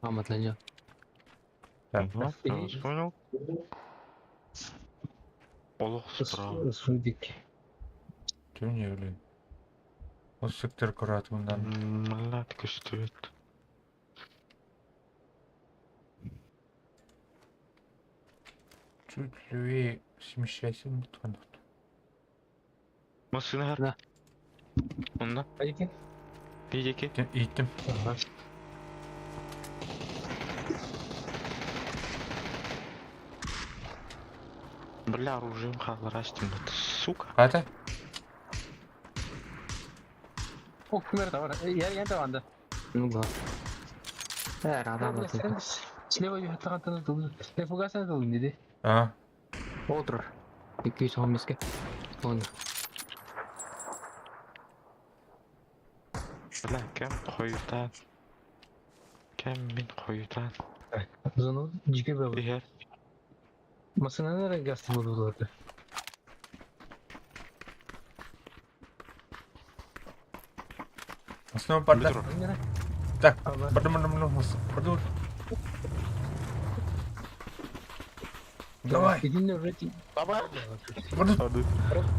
Аматланжа. Так. Понял? Олох справа. Судик. Төн явлен. Ол сектор куратымдан. Мала көстүбүт. Чуть левее смещайся бутхан. Машина Да. Онда. Айки. Бидеки. Иттим. Ага. Бля, оружием халарастим, сука. Хата? О, кимер тавар. Я я таванда. Ну да. Рада братан. Слева юхтагантан тул. Э фугасан тул диди. А. Отур. Икки соҕон миске. Он. Бля, кем хуютан? Кем мин хуютан? Зону жике бабы. Ихер. Машинаны газ болду. Основа барда. Так. Ага. Барда барда барда. Барда. Давай. Иди на рати. Давай. Барда.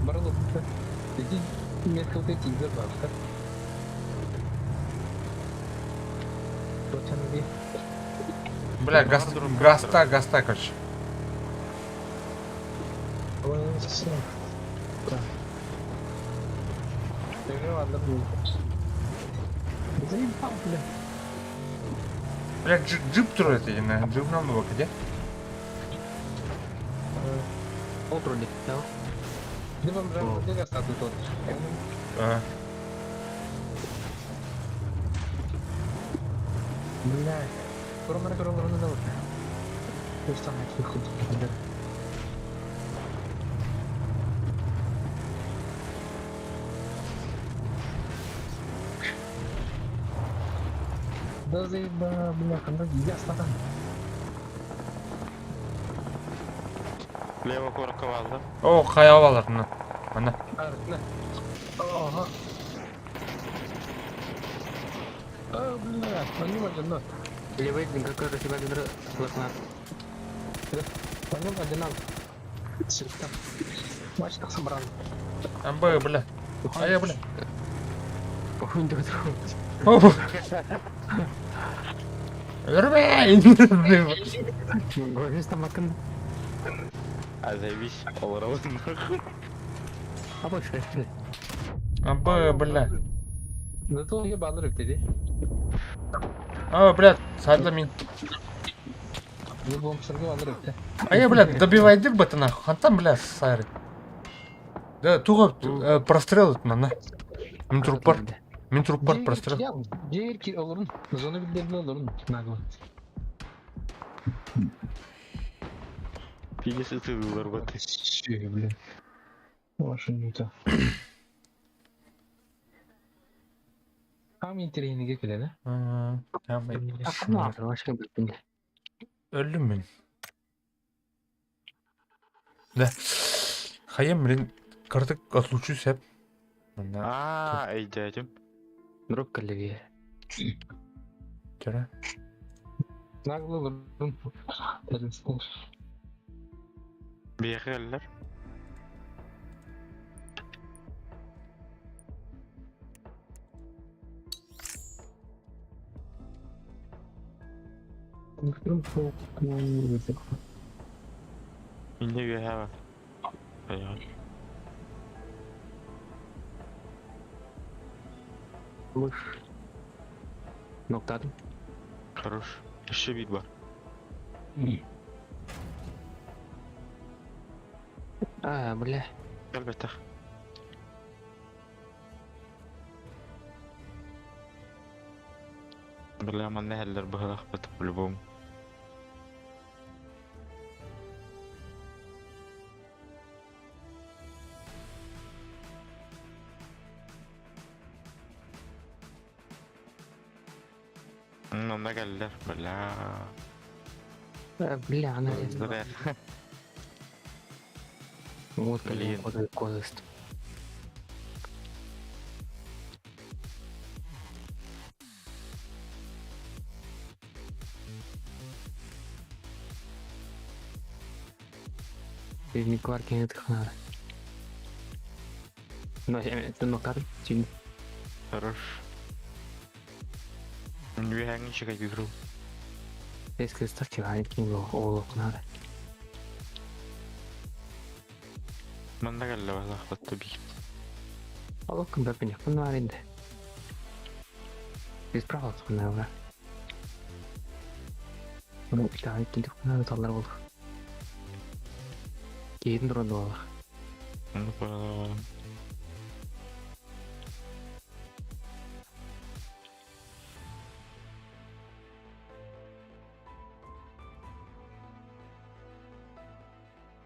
Барло. Иди несколько тигр бабка. Точно би. Бля, газ, гаста, гаста, короче. Ой, все. Так. Ладно, был. Заебал, бля. Бля, джип строит эти, на джип нам было где? Отур ди. Да. Где вам же статут тот? А. Бля. Курмара курмара да вот. Ты сам выход. Да заеба, бляха, ну ясно там. Лево куоракка бааллар. Оо, хайа балар, на. Манна. На. Ага. А, бля, они одинок. Левый, какой тебя бедро лохна. Они одинок. Мачта собрал. Амбы, бля. А я, бля. Похуй друг О. Рвей! Говоришь там макан. А заебись, олоробут нахуй. А больше. Амбы, бля. Зато ебаный рыб ты, А, бля, садла мин. Любом сыргы алыр өттө. А я, бля, добивай дыр бата нахуй. Хантан, бля, сары. Да, туга прострел манна. Мин труппар. Мин труппар прострел. Дер ки олорун. Зона билдерин олорун. Нагыл. Пиздец, ытырдылар баты. Че, бля. Ваша нюта. Там интереснеге келе, да? Вообще Өлдүм мин. Да. Хайым, блин, картык отлучусь эп. Манна. Аа, өйдөөтүм. Друг левее. Вчера. Нагло олорун. Биэхэ кэллэр. Инне үөһэ бар. Хайа. Выш. Ноктадым. Хорош. Еще бит бар. А, бля. Кэлбэтэх. Бля, манна иһэллэр быһылаах по-любому. Манна кэллэр, бля. А, бля, она Зря. Вот, Блин. блин, козость. Кварки не надо. Но я это нокар, тин. Хорош. Үөһээҥҥин чекай игру. Если ставьте лайк, не олох надо. Манна кэллэ быһылаах бит. Олох кым бэппин ну аренда. Без права надо. Ну, да, килдик надо таллар болду. Кейин дрону алах. Ну, пожалуйста.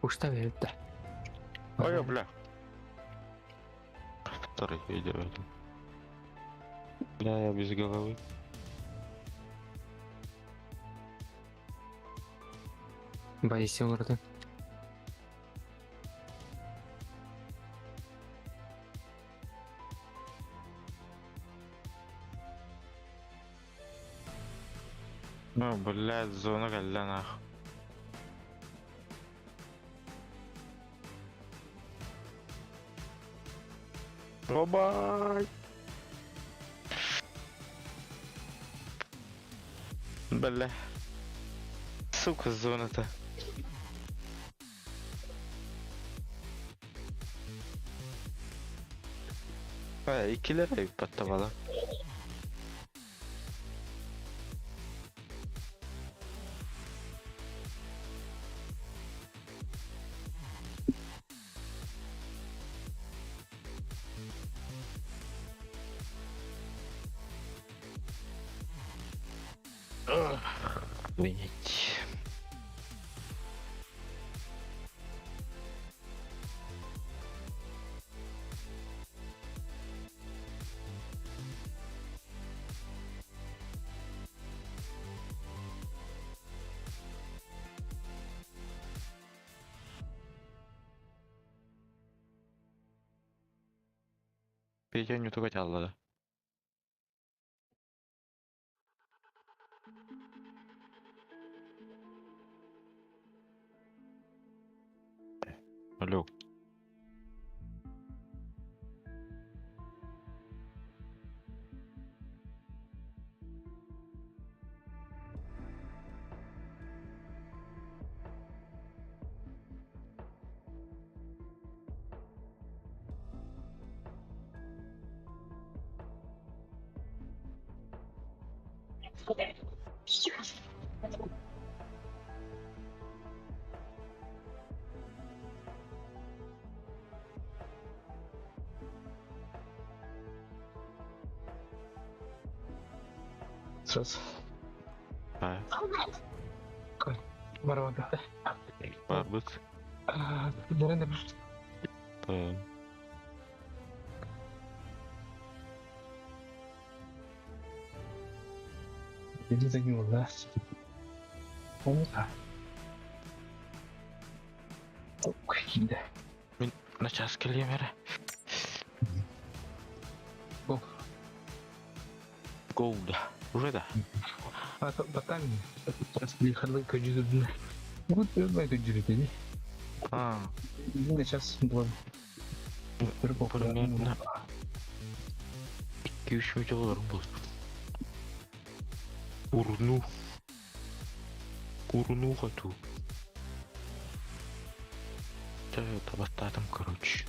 Ушта берипти. Ой, бля. Второй видео. Бля, я без головы. Боишься урды. Ну, блядь, зона кэллэ нахуй. Бабай! Бля. Сука, зона-то. А, иккилэр эбит бала. Блять. Петя не только да? Алло. Сейчас. А, Барабан. барбыт. Дәрән Э, Иди за него, да? Помню. Ох, да. На час килемер. Го. Гоу, да. Уже да. А то батами. Сейчас приехали к джиду. Вот это джиду, А, да? Сейчас было. примерно. 2-3 мүнөт олорум был. Урну. Урну хоту. Табаттатым, короче.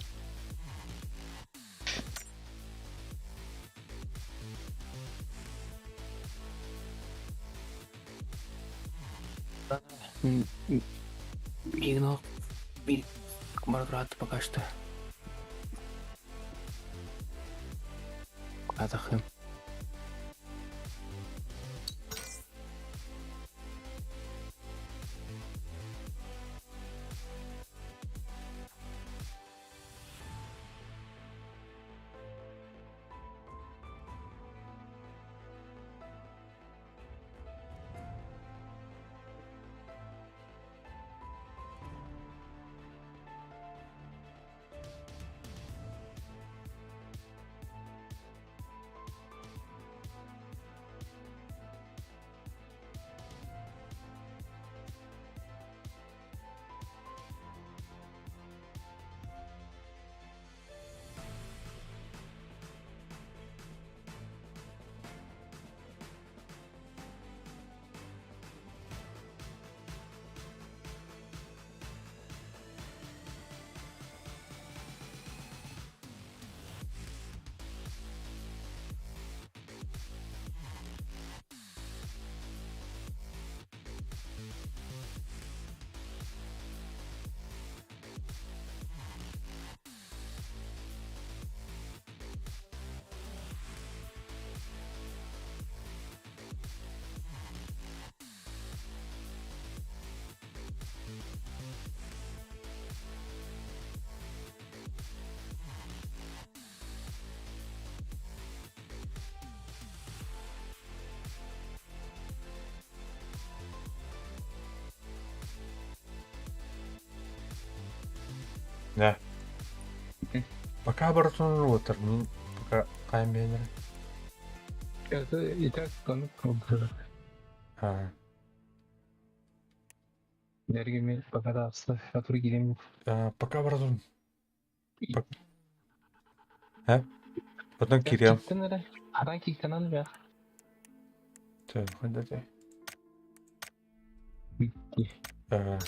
Игнор. Барбрат пока что. Казахы. Да. Пока братан ротор, ну, пока камера. Это и так он А, Дергими пока да, который а, пока братан. А? Потом Кирилл. Харан киктенен бе. Так, ходи. А.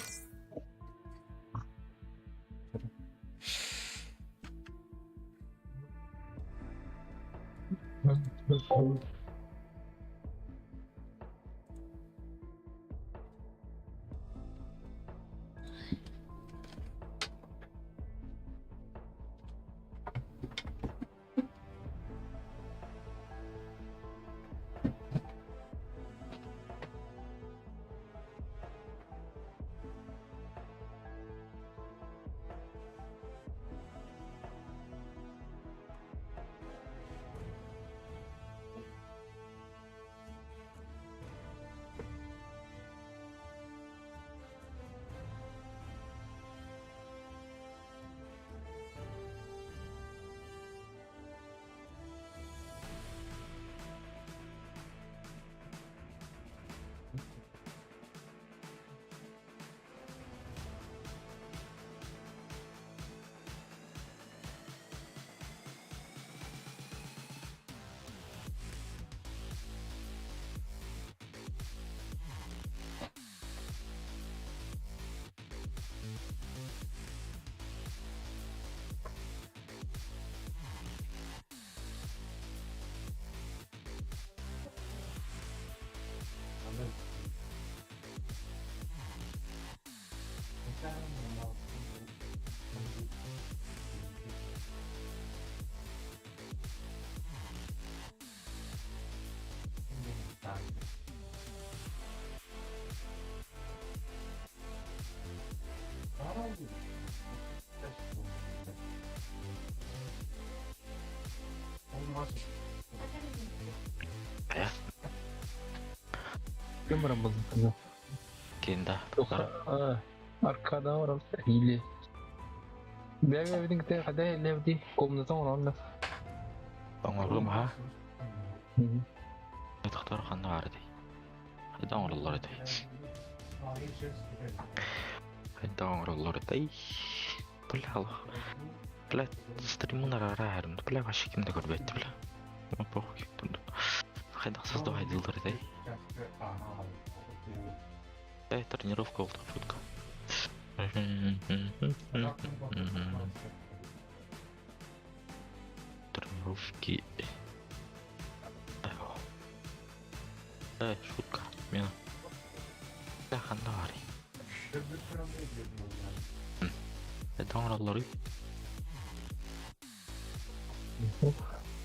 Ким баран булдун? Кенда. Аркада баран или. Бэйэ-бэйэбитин кытта хада эллэбити комната оҥоронно. Оҥоруом аха. Тохтор ханна баар этэй? Хайда оҥороллор этэй? Хайда оҥороллор этэй? Бля, бля, стримун араараарым. Бля, вообще ким да көрбөт, бля. Похуй. Хайдах создавайдылар этэй? Э, тренировка болду, шутка. Тренировки. Э, шутка. Мена. Бля, ханна баарый? Это оҥороллоруй?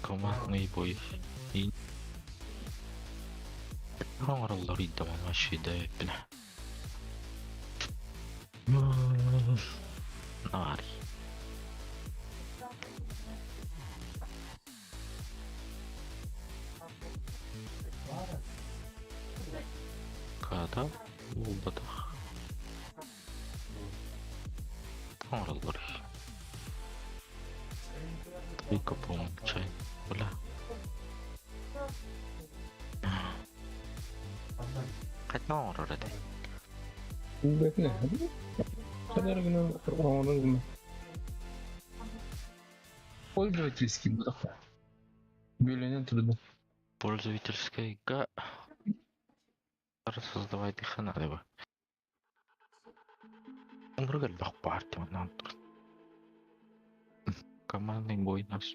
Командный бой. Оҥороллоруй да вообще да бля. Баарый. Када буолбатах. Оҥороллоруй. Тройка по умолчанию. Бля. Хайдах оҥорор этэй? Бэтне. Ханар гына оҥорор гына. Пользовательский буолар. Бөлөнөн турду. Пользовательскайга создавать их надо бы. Оҥорор элбэх баар дии Командный бой нас.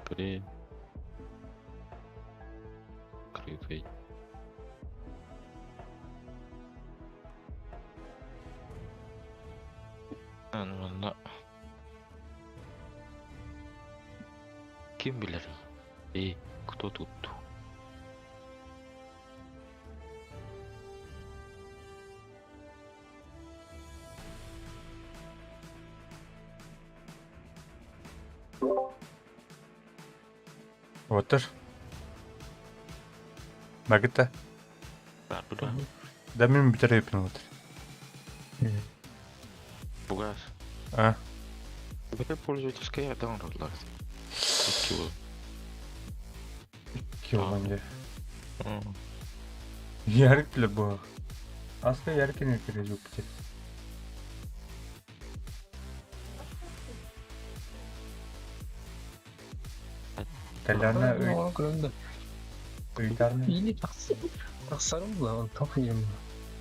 При... Крытый. А, ну ладно. Ким билэр? Эй, кто тут? Вот Магита. Бар бу да. Да мин бүтэр өйпүн вот. Бугас. А, Это пользовательская это оҥороллор. Кило. килограмм Ярик бile bu. Aslında ярик ne gerek yok ki. Калярна Оҥорон көрөн да. ыйтарны. Или тахсарым була, онтон хайым.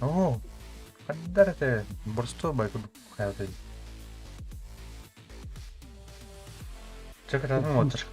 Оо. Хандар это борсто байку хайаты. Чекатаны отыр.